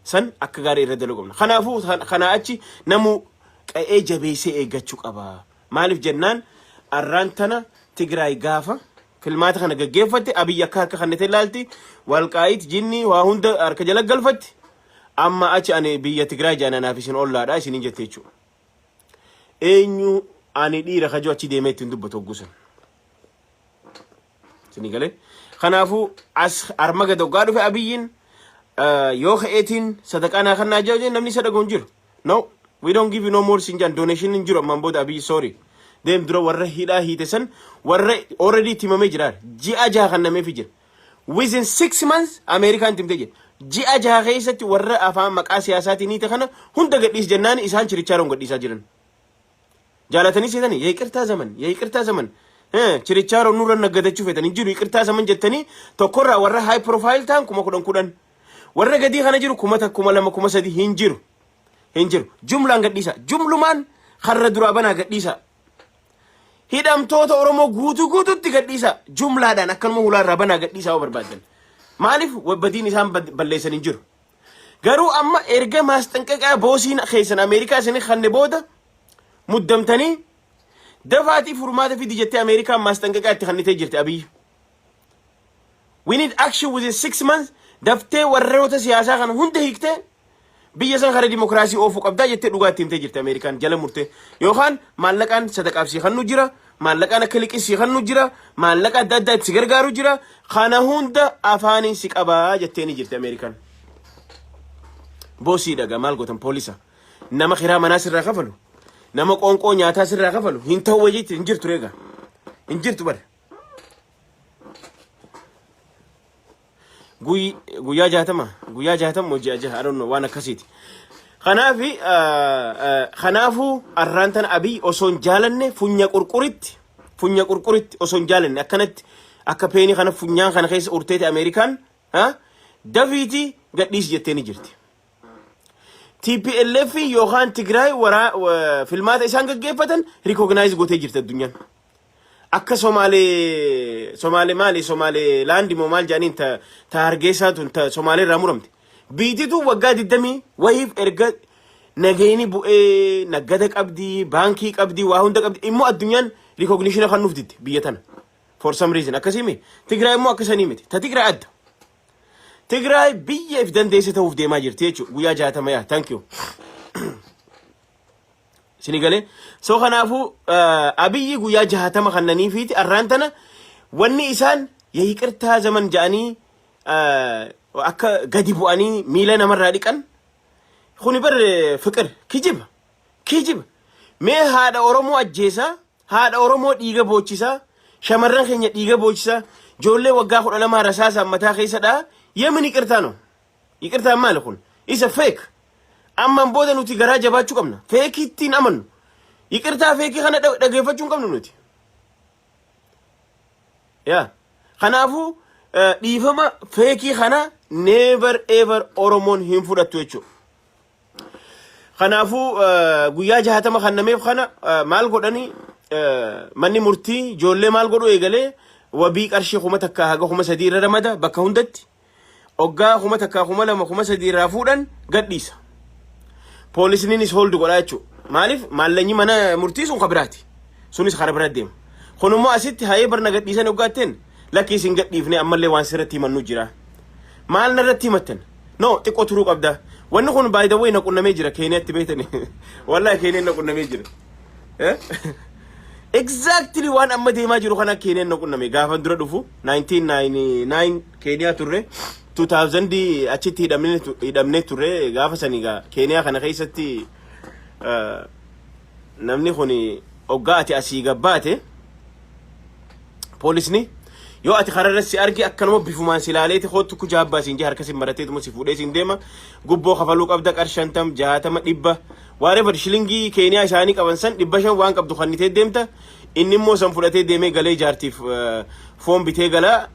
San akka gaarii irra dalaguu qabna. Kanaafuu kanaa achi namuu qa'ee jabeessee eeggachuu qaba. Maaliif jennaan, arraan tana Tigraay gaafa filmaata kana gaggeeffatte, Abiyyi akka harka kannete ilaalti. Walqaayit jinni waa hunda harka jala galfatti. Amma achi ani biyya Tigraay jedhan anaaf isin ollaadha isiniin jette jechuudha. Eenyu ani dhiira kajoo achi deemee ittiin dubbatu hoggusan. Isinii galee? Kanaafuu as harma gad hoggaa dhufe Abiyyiin yoo ka'eetiin sadaqaa naa kannaa jiru namni isa dhaga'u hin jiru. No, we don't give you no more siin jedhan, donation hin jiru ammaan booda. Abiyyi, sorry. Deem, dura warra hidhaa hiite san, warra already itti himamee jira. Ji'a 6 kan nameefi jira. Within 6 months Ameerikaan itti himtee jira. Ji'a 6 keessatti warra afaan maqaa siyaasaatiin hiite kana hunda gadhiis jennaan isaan chirichaaroon gadhiisaa jiran. Jaalatanii seetanii የይቅርታ ዘመን የይቅርታ ዘመን chirichaaroo nurra naggadachuu feetan hin jiru. ይቅርታ ዘመን jettanii tokkorraa warra high profile ta'an 10,000 10,000, warra gadii kana jiru 1000, 2000, 3000 hin jiru, hin jiru. Jumlaan gadhiisa, jumlumaan karra duraa banaa gadhiisa. Hidhamtoota Oromoo guutuu guutuutti gadhiisa, jumlaadhaan akkanuma hulaarraa banaa gadhiisaa yoo barbaaddan. Maaliif? Badiin isaan balleessan hin jiru. Garuu amma erga ማስጠንቀቂያ boosiin keessan Ameerikaa isin kanne booda muddamtanii dafaatii furmaata fidi jettee Ameerikaan ማስጠንቀቂያ itti kannitee jirti Abiyyi. We need action within 6 months. Daftee warroota siyaasaa kana hunda hiiktee biyya san kara dimokiraasii oofuu qabdaa jettee dhugaa itti himtee jirti Ameerikaan jala murtee. Yookaan maallaqaan sadaqaaf sii kannu jira, maallaqaan akka liqii sii kannu jira, maallaqa adda addaa itti si gargaaru jira. Kana hunda afaaniin si qabaa jettee ni jirti Ameerikaan. Boosii dhagaa maal gootan? Poolisa. Nama kiraa manaa sirraa kafalu, nama qoonqoo nyaataa sirraa kafalu hin ta'u wayiitti hin jirtu reega. Hin jirtu bara. Guyyaa 60, guyyaa 60, ji'a 6, I don't know, waan akkasiiti. Kanaafi kanaafuu arraan tana Abiy osoo hin jaalanne funya qurquritti, funya qurquritti osoo hin jaalanne akkanatti akka peenii kana funyaan kana keessa urteeti Ameerikaan dafiiti gadhiisi jettee ni jirti. TPLF yookaan Tigraay waraa filmaata isaan gaggeeffatan recognize gootee jirti addunyaan. Akka Somaalee, Somaalee maali, Somaalee laandi moo maal jedhaniin, ta Hargeysaa tun, ta Somaalee irraa muramte. Biititu waggaa 20 wayiif erga nageeni bu'ee naggada qabdi, baankii qabdi, waa hunda qabdi, immoo addunyaan recognition kan nuuf didde biyya tana. For some reason akkasii miti. Tigraay immoo akkasanii miti. Ta Tigraay adda. Tigraay biyya if dandeesse ta'uuf deemaa jirti jechuudha. Guyyaa 60 yaa, thank you. Sini galee. So kanaafuu Abiyyi guyyaa 60 kannaniifiiti arraan tana wanni isaan የይቅርታ ዘመን ja'anii akka gadi bu'anii miila namarraa dhiqan kuni bar ፍቅር kijiba, kijiba. Mee haadha Oromoo ajjeesaa, haadha Oromoo dhiiga boochisaa, shamarran keenya dhiiga boochisaa, ijoollee waggaa 12 rasaasaan mataa keessa dhaa, የምን ይቅርታ ነው? ይቅርታ maali kun? Isa fake. Ammaan booda nuti garaa jabaachuu qabna. Fake ittiin amannu. ይቅርታ fake kana dhageeffachuu hin qabnu nuti. Yaa, kanaafuu dhiifama fake kana never ever Oromoon hin fudhattu jechuudha. Kanaafuu guyyaa 60 kan nameef kana maal godhanii, manni murtii ijoollee maal godhu eegalee, wabii qarshii 1000 haga 3000 irra ramada bakka hundatti. Oggaa 1000, 2000, 3000 irraa fuudhan gadhiisa. Poolisniinis hold godhaa jechuudha. Maaliif? Maallaqni mana murtii sun kabiraati. Sunis kara bira deema. Kun immoo asitti hayee barna gadhiisan hoggaatteen, lakki isin gadhiifne, ammallee waan sirratti himannu jira. Maal narratti himattan? No, xiqqoo turuu qabda. Wanni kun by the way na qunnamee jira Keeniyaatti, beektani. Wallahi Keeniyaan na qunnamee jira. Exactly waan amma deemaa jiru kana Keeniyaan na qunname gaafa dura dhufu 1999 Keeniyaa turre, 2000 achitti hidhamnee turre. Gaafa sanii gaa Keeniyaa kana keessatti namni kun oggaa ati asii gabbaate, poolisni yoo ati karaa irratti si arge akkanuma bifumaan si ilaaleeti, "Kootu kujaabbaa" siin jee, harka si marateetuma si fuudhee siin deema. Gubboo kafaluu qabda, qar 50, 60, 100, whatever shilingii Keeniyaa isaanii qaban san, 500 waan qabdu kannitee deemta. Inni immoo san fudhatee deemee galee jaartiif foon bitee galaa,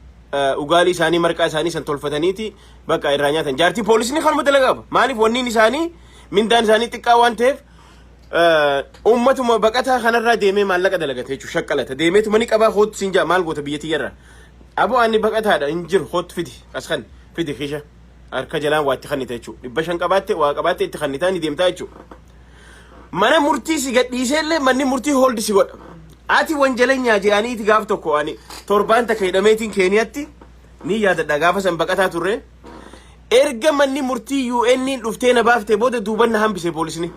ugaalii isaanii, marqaa isaanii san tolfataniiti bakka irraa nyaatan. Jaartii poolisni kanuma dalagaa qaba. Maaliif? Wanniin isaanii Mindaan isaanii xiqqaa waan ta'eef uummatuma baqataa kanarraa deemee maallaqa dalagata jechuudha, shaqqalata. Deemeetuma ni qabaa, kootu siin jaa, maal goota biyya tiyyarraa. Aboo, ani baqataadha, hin jiru, kootu fidi, as kan fidi, kisha harka jalaan waa itti kannita jechuudha. 500 qabaatte, waa qabaatte, itti kannitaa ni deemtaa jechuudha. Mana murtii si gadhiisee illee manni murtii hold si godha. Ati wanjalanyaa jedhaniiti gaaf tokko ani torbaan takka hidhameetiin Keeniyaatti ni yaadadha, gaafa san baqataa turre. Erga manni murtii UN dhuftee na baaftee booda duuban na hambise poolisni.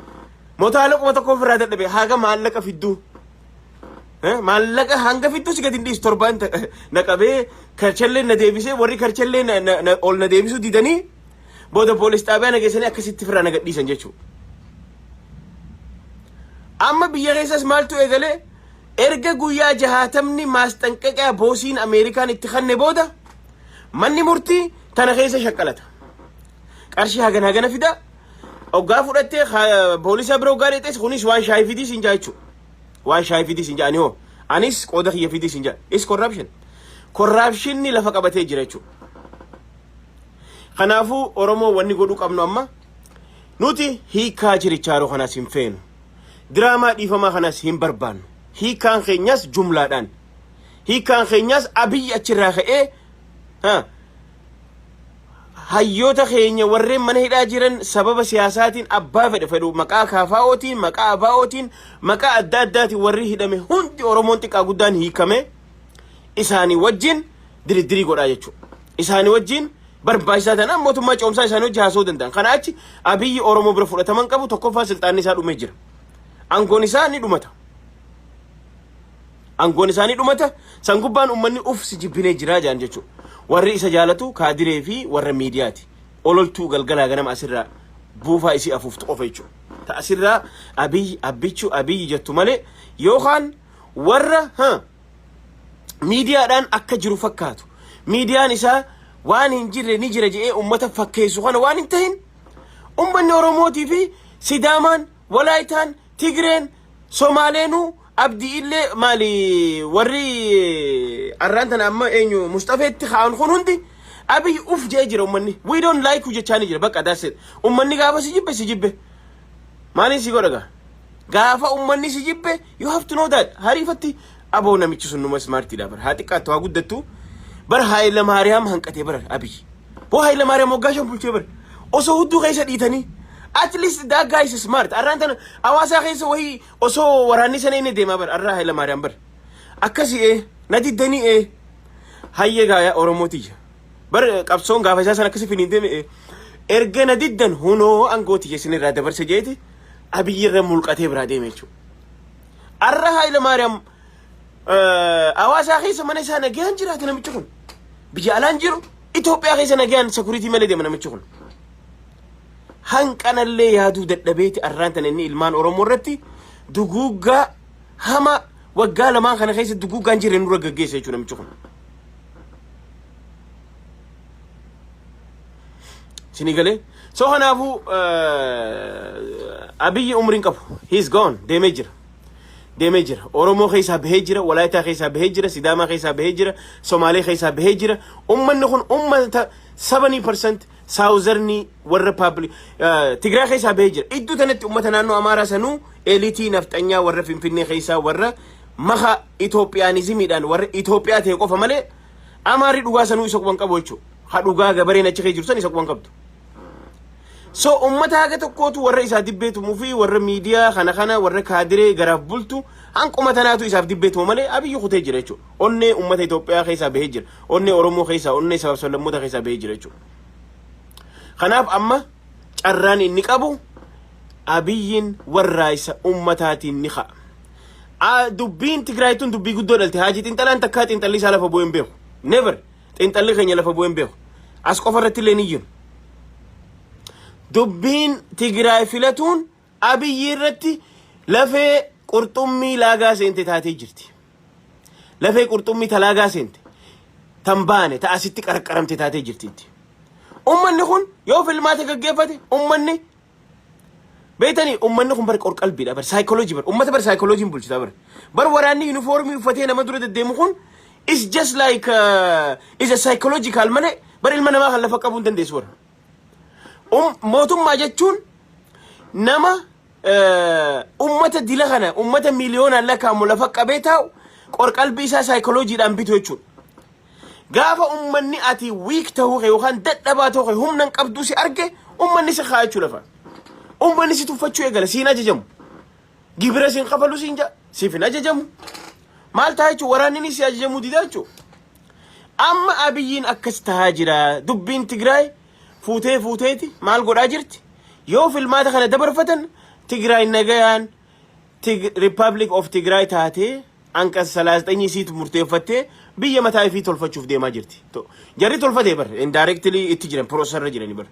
Motaala 1000 ofirraa dadhabe haga maallaqa fidduu. Maallaqa hanga fidduu si gadi hin dhiisu, torbaan na qabee karchallee na deebisee, warri karchallee ol na deebisuu didanii booda poolis xaabiyaa na geessanii akkasitti ofirraa na gadhiisan jechuudha. Amma biyya keessas maaltu eegalee? Erga guyyaa 60ni maasxanqaqaa boosiin Ameerikaan itti kanne booda manni murtii tana keessa shaqqalata. Qarshii hagana hagana fida. Hoggaa fudhattee poolisa bira hoggaa dheexes, kunis waan shaayii fidii siin jaa jechuudha. Waan shaayii fidii siin jaa, ani hoo anis qooda kiyya fidii siin jaa. Is corruption. Corruptionni lafa qabatee jira jechuudha. Kanaafuu Oromoo, wanni godhuu qabnu amma nuti hiikaa chirichaaroo kanaas hin feenu. Diraamaa dhiifamaa kanaas hin barbaannu. Hiikaan keenyas jumlaadhaan. Hiikaan keenyas Abiyyi achirraa ka'ee hayyoota keenya warreen mana hidhaa jiran sababa siyaasaatiin, abbaa fedhe fedhu, maqaa KFO'tiin, maqaa ABO'tiin, maqaa adda addaatiin warri hidhame hundi, Oromoon xiqqaa guddaan hiikame isaanii wajjin diriddirii godhaa jechuudha. Isaanii wajjin barbaachisaa ta'an mootummaa ce'umsaa isaanii wajjin haasa'uu danda'an. Kana achi Abiyyi Oromoo bira fudhataman qabu. Tokkoffaa, silxaanni isaa dhumee jira. Aangoon isaa ni dhumata. Aangoon isaa ni dhumata. San gubbaan uummanni uf si jibbinee jiraa jedhan jechuudha. Warri isa jaalatu kaadiree fi warra miidiyaati. Ololtuu galgalaa ganama asirraa buufaa isii afuuftu qofa jechuudha. Ta asirraa Abiyyi abbichuu Abiyyi jettu malee yookaan warra miidiyaadhaan akka jiru fakkaatu. Miidiyaan isaa waan hin jirre ni jira jedhee uummata fakkeessu kana waan hin tahin, uummanni Oromootii fi Sidaamaan, Walaayitaan, Tigreen, Somaaleenuu Abdii illee maali, warri arraan tana amma eenyu Mustafeetti kaa'an kun hundi Abiy uf jedhee jira uummanni. "We don't like you" jechaanii jira, bakka that's it. Uummanni gaafa si jibbe si jibbe. Maaliin si godha gaa? Gaafa uummanni si jibbe, you have to know that hariifatti aboo namichi sun numa smartiidha bara. Haa xiqqaattu haa guddattu, bara Haayila Maariyaam hanqatee bara Abiy. Boo, Haayila Maariyaam waggaa 5 bulchee bara. Osoo hudduu keessa dhiitanii, at least that guy is smart. Arraan tana hawaasaa keessa wahii osoo waraanni sana inni deemaa bara arraa Haayila Maariyaam bara. Akkasii na diddanii hayyee gaayaa Oromootiyya. Bara qabsoon gaafa isaa sana akkasii finiin deeme erga na diddan hunoo aangootiyya isinirraa dabarse jeeti Abiyyi irra mulqatee biraa deeme jechuudha. Arra Haayila Maariyaam hawaasaa keessa mana isaa nagayaan jiraata namichi kun. Biyya alaan jiru, Itoophiyaa keessa nagayaan security malee deema namichi kun. Hanqanallee yaaduu dadhabeeti arraan tana inni ilmaan Oromoo irratti duguuggaa hama waggaa lamaan kana keessa duguuggaan jirre nurra gaggeessa jechuudha namichi kun. Isinii galee? So kanaafuu Abiyyi umriin qabu. He is gone. Deemee jira. Deemee jira. Oromoo keessaa bahee jira. Walaayitaa keessaa bahee jira. Sidaamaa keessaa bahee jira. Somaalee keessaa bahee jira. Ummanni kun ummata 70% southernii warra public Tigraay keessaa bahee jira. Iddoo tanatti ummata naannoo Amaaraa sanuu eliitii nafxanyaa warra Finfinnee keessaa warra maka Itoophiyaanizimiidhaan warra Itoophiyaa ta'e qofa malee Amaarri dhugaa sanuu isa quban qabu jechuudha. Ha dhugaa gabareen achi keessa jiru san isa quban qabdu. So ummata haga tokkootu warra isaa dibbeetumuu fi warra miidiyaa kana kana warra kaadiree garaaf bultu hanquma tanaatu isaaf dibbeetumu malee Abiyyi kutee jira jechuudha. Onnee ummata Itoophiyaa keessaa bahee jira. Onnee Oromoo keessaa, onnee sabaaf sablammoota keessaa bahee jira jechuudha. Kanaaf amma carraan inni qabu Abiyyiin warraaysa ummataatiin ni ka'a. Dubbiin Tigraay tun dubbii guddoo dhalte. Haajii xiinxalaan takkaa xiinxalli isaa lafa bu'ee hin beeku. Never, xiinxalli keenya lafa bu'ee hin beeku. As qofa irratti illee ni jiru. Dubbiin Tigraay filatuun Abiyyi irratti lafee qurxummii laagaa seente taatee jirti. Lafee qurxummii talaagaa seente. Tan baane ta asitti qarqaramte taatee jirti. Ummanni kun yoo filmaata gaggeeffate, ummanni beetanii, ummanni kun bar qorqalbiidha, bar saayikooloojii, bar ummata, bar saayikooloojiin bulchita bar. Bar waraanni yuunifoormii uffatee nama dura deddeemu kun is just like is a psychological malee bar ilma namaa kan lafa qabuu hin dandeessu bara. Mootummaa jechuun Nama ummata dila kana, ummata miiliyoonaan lakkaa'amu lafa qabee taa'u, qorqalbii isaa saayikolojiidhaan bitu jechuudha. Gaafa ummanni ati weak ta'uu kee yookaan dadhabaa ta'uu kee, humna hin qabduu si arge, ummanni si kaa'achuu lafa. Ummanni si tuffachuu eegala, siin ajajamu. Gibira siin kafalu siin ja'a, siif hin ajajamu. Maal ta'a jechuudha? Waraanni si ajajamuu dida jechuudha. Amma Abiyyiin akkas tahaa jira. Dubbiin Tigraay fuutee fuuteeti maal godhaa jirti? Yoo filmaata kana dabarfatan, Tigraay nagayaan Republic of Tigraay taatee, anqas 39 isiitu murteeffattee, biyya mataa ifii tolfachuuf deemaa jirti. Jarri tolfatee bar, indirectly itti jiran, process irra jirani bar.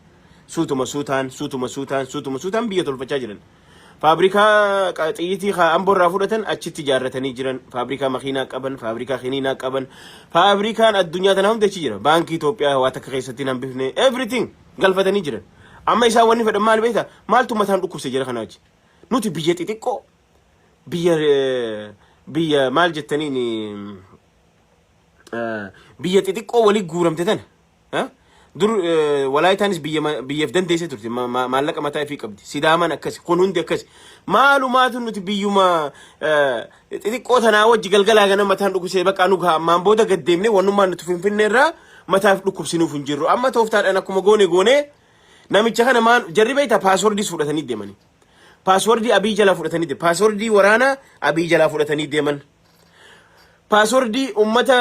Suutuma suutaan, suutuma suutaan, suutuma suutaan biyya tolfachaa jiran. Faabrikaa xiyyitii Amboo irraa fudhatan achitti ijaarratanii jiran. Faabrikaa makiinaa qaban, faabrikaa kiniinaa qaban, faabrikaan addunyaa tana hundi achi jira. Baankii Itoophiyaa waa takka keessatti hin hambifne, everything galfatanii jiran. Amma isaan wanni fedhan maal beektaa? Maaltu mataan dhukkubse jira kana wajji? Nuti biyya xixiqqoo, biyya maal jettaniin, biyya xixiqqoo walii guuramte tana. Dur Walaayitaanis biyya biyyaaf dandeessee turte, maallaqa mataa ifii qabdi. Sidaamaan akkasi, kun hundi akkasi. Maalumaatu nuti biyyuma xixiqqoo tanaa wajji galgalaa gana mataan dhukkubsee, bakka nu gaha, ammaan booda gad deemnee wannummaan nuti Finfinnee irraa mataaf dhukkubsinuuf hin jirru. Amma tooftaadhaan akkuma goone goonee namicha kana maan jarri beektaa, passwordii fudhatanii deemanii. Passwordii Abiy jalaa fudhatanii deeman. Passwordii waraanaa Abiy jalaa fudhatanii deeman. Passwordii ummata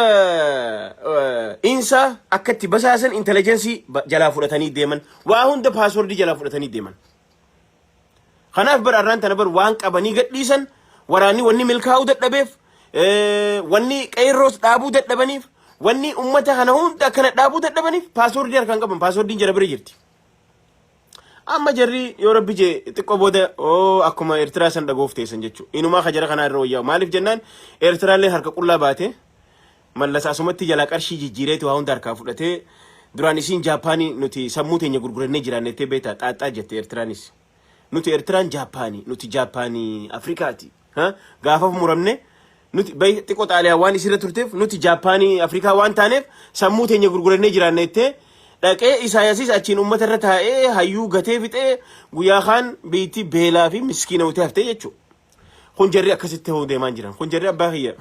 insaa akka itti basaasan intelligence jalaa fudhatanii deeman. Waa hunda passwordii jalaa fudhatanii deeman. Kanaaf bar arraan tana bar waan qabanii gadhiisan, waraanni wanni milkaa'uu dadhabeef, wanni qeerroos dhaabuu dadhabaniif, wanni ummata kana hunda akkana dhaabuu dadhabaniif, passwordii harkaan qaban, passwordiin jara bira jirti. Amma jarri yoo Rabbi jee xiqqoo booda oo akkuma Eertiraa san dhagoof teessan jechuudha. Inumaa ka jara kanaa irra wayyaa'u. Maaliif jennaan, Eertiraallee harka qullaa baate, Mallas asumatti jalaa qarshii jijjiireetu waa hunda harkaa fudhatee. Duraan isiin Jaappaanii, nuti sammuu teenya gurgurannee jiraannettee beektaa xaaxxaa jette Eertiraanis. Nuti Eertiraan Jaappaanii, nuti Jaappaanii Afrikaati. Gaafa muramne nuti xiqqoo Xaaliyaa waan isirra turteef, nuti Jaappaanii Afrikaa waan taaneef sammuu teenya gurgurannee jiraannettee dhaqee. Isaayasis achiin uummata irra taa'ee hayyuu gatee fixee, guyyaa kaan biitti beelaa fi miskiina utee haftee jechuudha. Kun jarri akkasitti ta'uu deemaa jiran. Kun jarri abbaa kiyya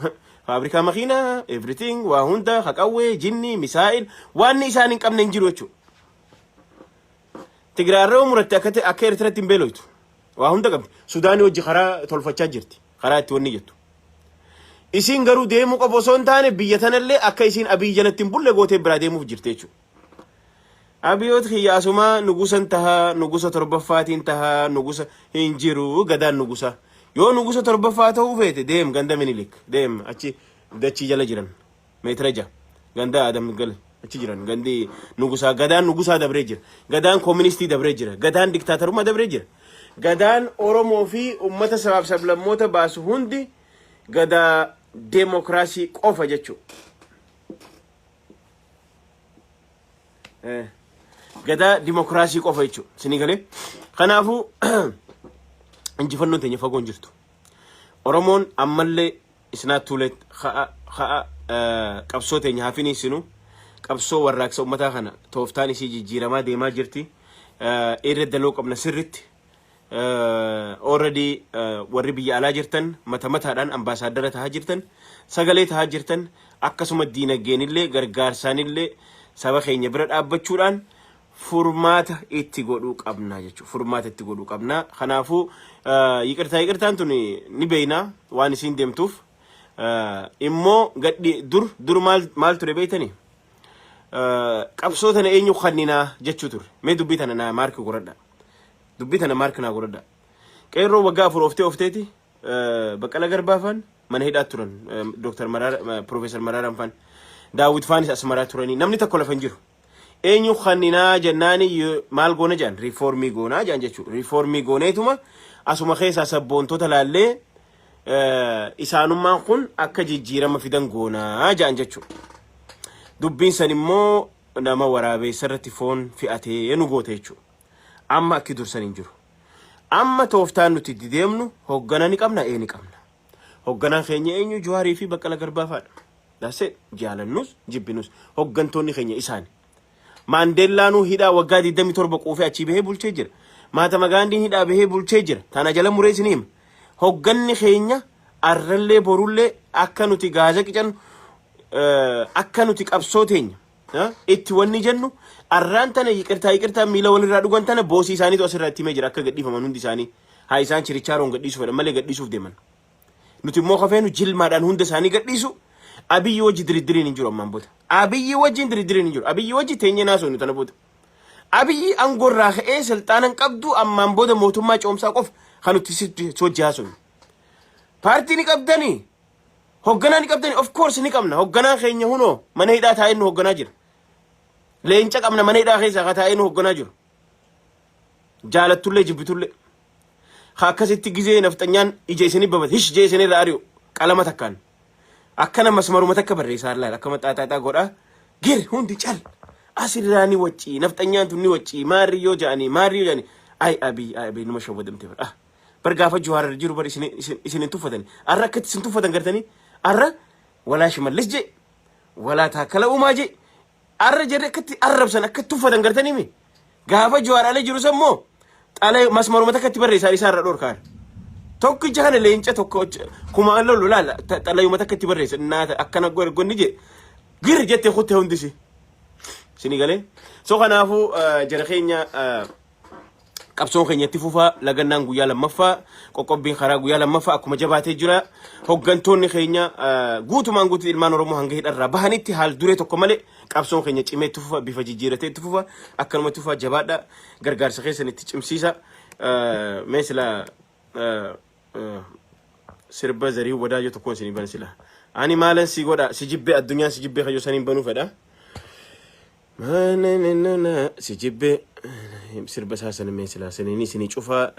faabrikaa makiinaa, everything, waa hunda, haqawwee, jinni, missile, waan isaan hin qabne hin jiru jechuudha. Tigraarra muratte akka Eertiraatti hin beeloytu. Waa hunda qabdi. Sudaanii wajji karaa tolfachaa jirti. Karaa itti wanni jettu. Isiin garuu deemuu qofa osoo hin taane, biyya tanallee akka isiin Abiy jalatti hin bulle gootee biraa deemuuf jirti jechuudha. Abiyoot kiyyaasumaa nugusan tahaa, nugusa torbaffaatiin tahaa, nugusa hin jiru gadaan nugusa. Yoo nugusa torbaffaa ta'uu feete, deem ganda Minilik, deem achi dachii jala jiran, meetira 6 ganda Adam gal achi jiran. Gandi nugusaa, gadaan nugusaa dabree jira. Gadaan kooministii dabree jira. Gadaan diktaatarummaa dabree jira. Gadaan Oromoo fi ummata sabaaf sablammoota baasu hundi gadaa deemokiraasii qofa jechuudha. Gadaa dimokiraasii qofa jechuudha. Isinii galee? Kanaafuu injifannoon teenya fagoon jirtu. Oromoon ammallee isnaat tuulet ka'a ka'a, qabsoo teenya haa finiisinu. Qabsoo warraaqsa ummataa kana tooftaan isii jijjiiramaa deemaa jirti. Irra daloo qabna sirritti. Already warri biyya alaa jirtan mata mataadhaan ambaasaaddara tahaa jirtan, sagalee tahaa jirtan, akkasuma diinagdeenillee gargaarsaanillee saba keenya bira dhaabbachuudhaan furmaata itti godhuu qabna jechuudha. Furmaata itti godhuu qabna. Kanaafuu yiqirtaa yiqirtaan tun ni beeyna waan isiin deemtuuf. Immoo gadhi dur dur maal maal ture beeytanii? Qabsoo tana eenyu kanninaa jechuu ture. Mee dubbii tana naa mark godhadha. Dubbii tana mark naa godhadha. Qeerroo waggaa 4 oftee ofteeti Baqqala Garbaa faan mana hidhaa turan. Dooktar Maraara, Piroofeesar Maraaraan faan. Daawwit faanis Asmaraa turanii, namni tokko lafa hin jiru. Eenyu kanninaa jennaani, maal goona jedhan, riifoormii goonaa jedhan jechuudha. Riifoormii gooneetuma asuma keessaa sabboontota laallee isaanummaan kun akka jijjiirama fidan goonaa jedhan jechuudha. Dubbiin san immoo nama waraabeessa irratti foon fe'atee nu goote jechuudha. Amma akki dursan hin jiru. Amma tooftaan nuti itti deemnu, hoggana ni qabna, ee ni qabna. Hogganaan keenya eenyu? Jawaarii fi Baqqala Garbaa fa'aadha. Daasee jaalannus jibbinus hoggantoonni keenya isaani. Maandeellaanuu hidhaa waggaa 27 quufee achii bahee bulchee jira. Mahatma Gaandiin hidhaa bahee bulchee jira. Tana jala muree isin hima. Hogganni keenya arrallee borullee akka nuti gaaza qicannu akka nuti qabsoo teenya itti wanni jennu arraan tana yiqirtaa yiqirtaa miila walirraa dhugan tana boosii isaaniitu asirraa itti himee jira akka gadhiifaman hundi isaanii. Haa isaan chirichaaroon gadhiisuu fedhan malee gadhiisuuf deeman. Nuti immoo kafeenu jilmaadhaan hunda isaanii gadhiisu. Abiyyi wajji diriddiriin hin jiru ammaan booda. Abiyyi wajjin diriddiriin hin jiru. Abiyyi wajji teenyee naasoo nu tana booda. Abiyyi aangoo irraa ka'ee silxaana hin qabdu ammaan booda mootummaa ce'umsaa qofa kan nuti sitti wajji haasofnu. Paartii ni qabdanii. Hogganaa ni qabdanii. Of course ni qabna. Hogganaan keenya hunoo mana hidhaa taa'ee nu hogganaa jira. Leenca qabna mana hidhaa keessaa ka taa'ee nu hogganaa jiru. Jaalattullee jibbitullee. Ka akkasitti gizee nafxanyaan ija isinii babate hish jee isinirra ari'u qalama takkaan. Akkana masmaruma takka barreessaa laala akkama xaaxaaxaa godhaa gir hundi cal asirraa ni waccii nafxanyaan tun ni waccii maarri yoo ja'anii maarri yoo ja'anii ay abiy ay abiy numa shawwadamte bar ah bar gaafa Jawaar jiru bar isin isin isin hin tuffatan arra akkatti isin tuffatan gartanii arra walaa Shimallis jee walaa Taakkala Uumaa jee arra jarri akkatti arrabsan akkatti tuffatan gartanii mi Gaafa Jawaar ala jiru san moo xalee masmaruma takka itti barreessaa isaa irra dhorkaan. Tokkicha kana leenca tokko kumaan lollu laala xalayuma takka itti barreessa naata akkana gonni jee gir jette kutte hundisi. Sini galee. So kanaafuu jara keenya qabsoon keenya itti fufaa lagannaan guyyaa lammaffaa qoqqobbiin karaa guyyaa lammaffaa akkuma jabaatee jira. Hoggantoonni keenya guutumaan guutuu ilmaan Oromoo hanga hidharraa bahanitti haal duree tokko malee Qabsoon keenya cimee itti fufa, bifa jijjiiratee itti fufa, akkanuma itti fufa jabaadha. Gargaarsa keessan itti cimsiisa. Mee sila sirba Zarihuun Wadaajoo tokkoon isinii bana sila. Ani maalan si godha, si jibbee addunyaan si jibbee kayyoo saniin banuu fedha. Si jibbee sirba isaa sana mee sila saniin isinii cufa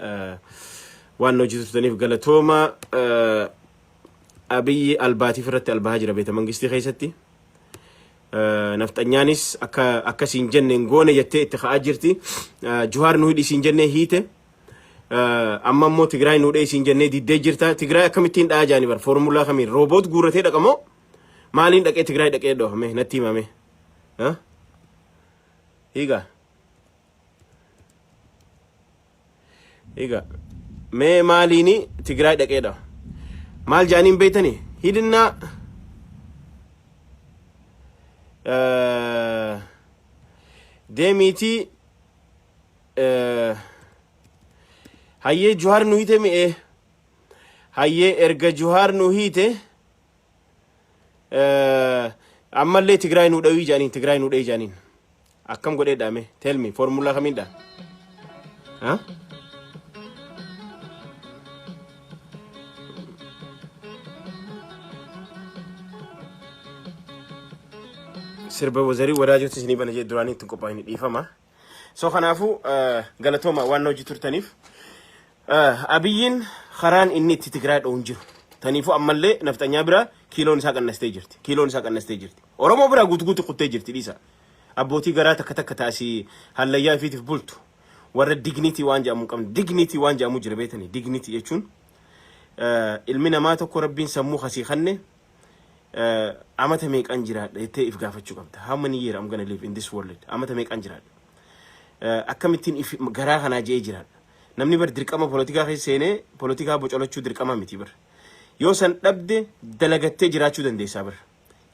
waan na hojjetu galatooma. Abiyyi albaatiif irratti albahaa jira beeta mangistii keessatti. Nafxanyaanis akka akka siin jenne hin goone jettee itti ka'aa jirti. Juhaar nu hidhi siin jennee hiite. Amma immoo Tigraay nu dhee siin jennee diddee jirta. Tigraay akkamittiin dha'aa jaanii bar foormulaa kamiin rooboot guurratee dhaqa moo maaliin dhaqee Tigraay dhaqee dhoofame natti himame. Hiigaa. Egaa mee maaliini Tigraay dhaqeedha. Maal jedhaniin beektanii? Hidhinnaa deemiitii hayyee Juhaar nu hiite mi'ee hayyee erga Juhaar nu hiite ammallee Tigraay nu dhawii jedhaniin Tigraay nu dhawii jedhaniin. Akkam godhee dhaame? Tell me, formula kamiin dha? Ha? Sirba wazarii wadaajotti isinii bana jedhe duraanii ittiin qophaa'in dhiifama. So kanaafuu galatooma waan hojii turtaniif. Abiyyiin karaan inni itti Tigraay dha'u hin jiru. Taniifuu ammallee nafxanyaa bira kiiloon isaa qannastee jirti. Kiiloon isaa qannastee jirti. Oromoo biraa guutu guutu kuttee jirti dhiisa. Abbootii garaa takka takka taasii hallayyaa ifiitiif bultu. Warra dignity waan jedhamu hin qabne. Dignity waan jedhamu jira beetanii. Dignity jechuun ilmi namaa tokko rabbiin sammuu kasii kanne amata meeqan jiraadha jettee if gaafachuu qabda. How many year I'm gonna live in this world? Amata meeqan jiraadha? Akkamittiin if garaa kanaa je'ee jiraadha? Namni bar dirqama polotikaa keessa seenee polotikaa bocolachuu dirqama miti bar. Yoo san dhabde dalagattee jiraachuu dandeessaa bar.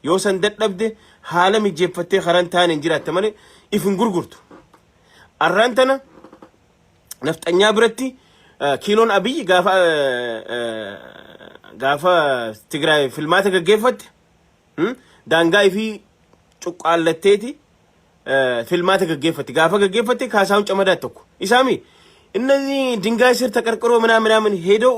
Yoo san dadhabde haala mijeeffattee karaan taaneen jiraatta malee if hin gurgurtu. Arraan tana nafxanyaa biratti kiiloon Abiyyi gaafa gaafa Tigraay filmaata gaggeeffatte daangaa ifii cuqqaallatteeti filmaata gaggeeffatte gaafa gaggeeffatte Kaasaahun Camadaa tokko isaami እነዚህ ድንጋይ ስር ተቀርቅሮ ምናምን ምናምን ሄደው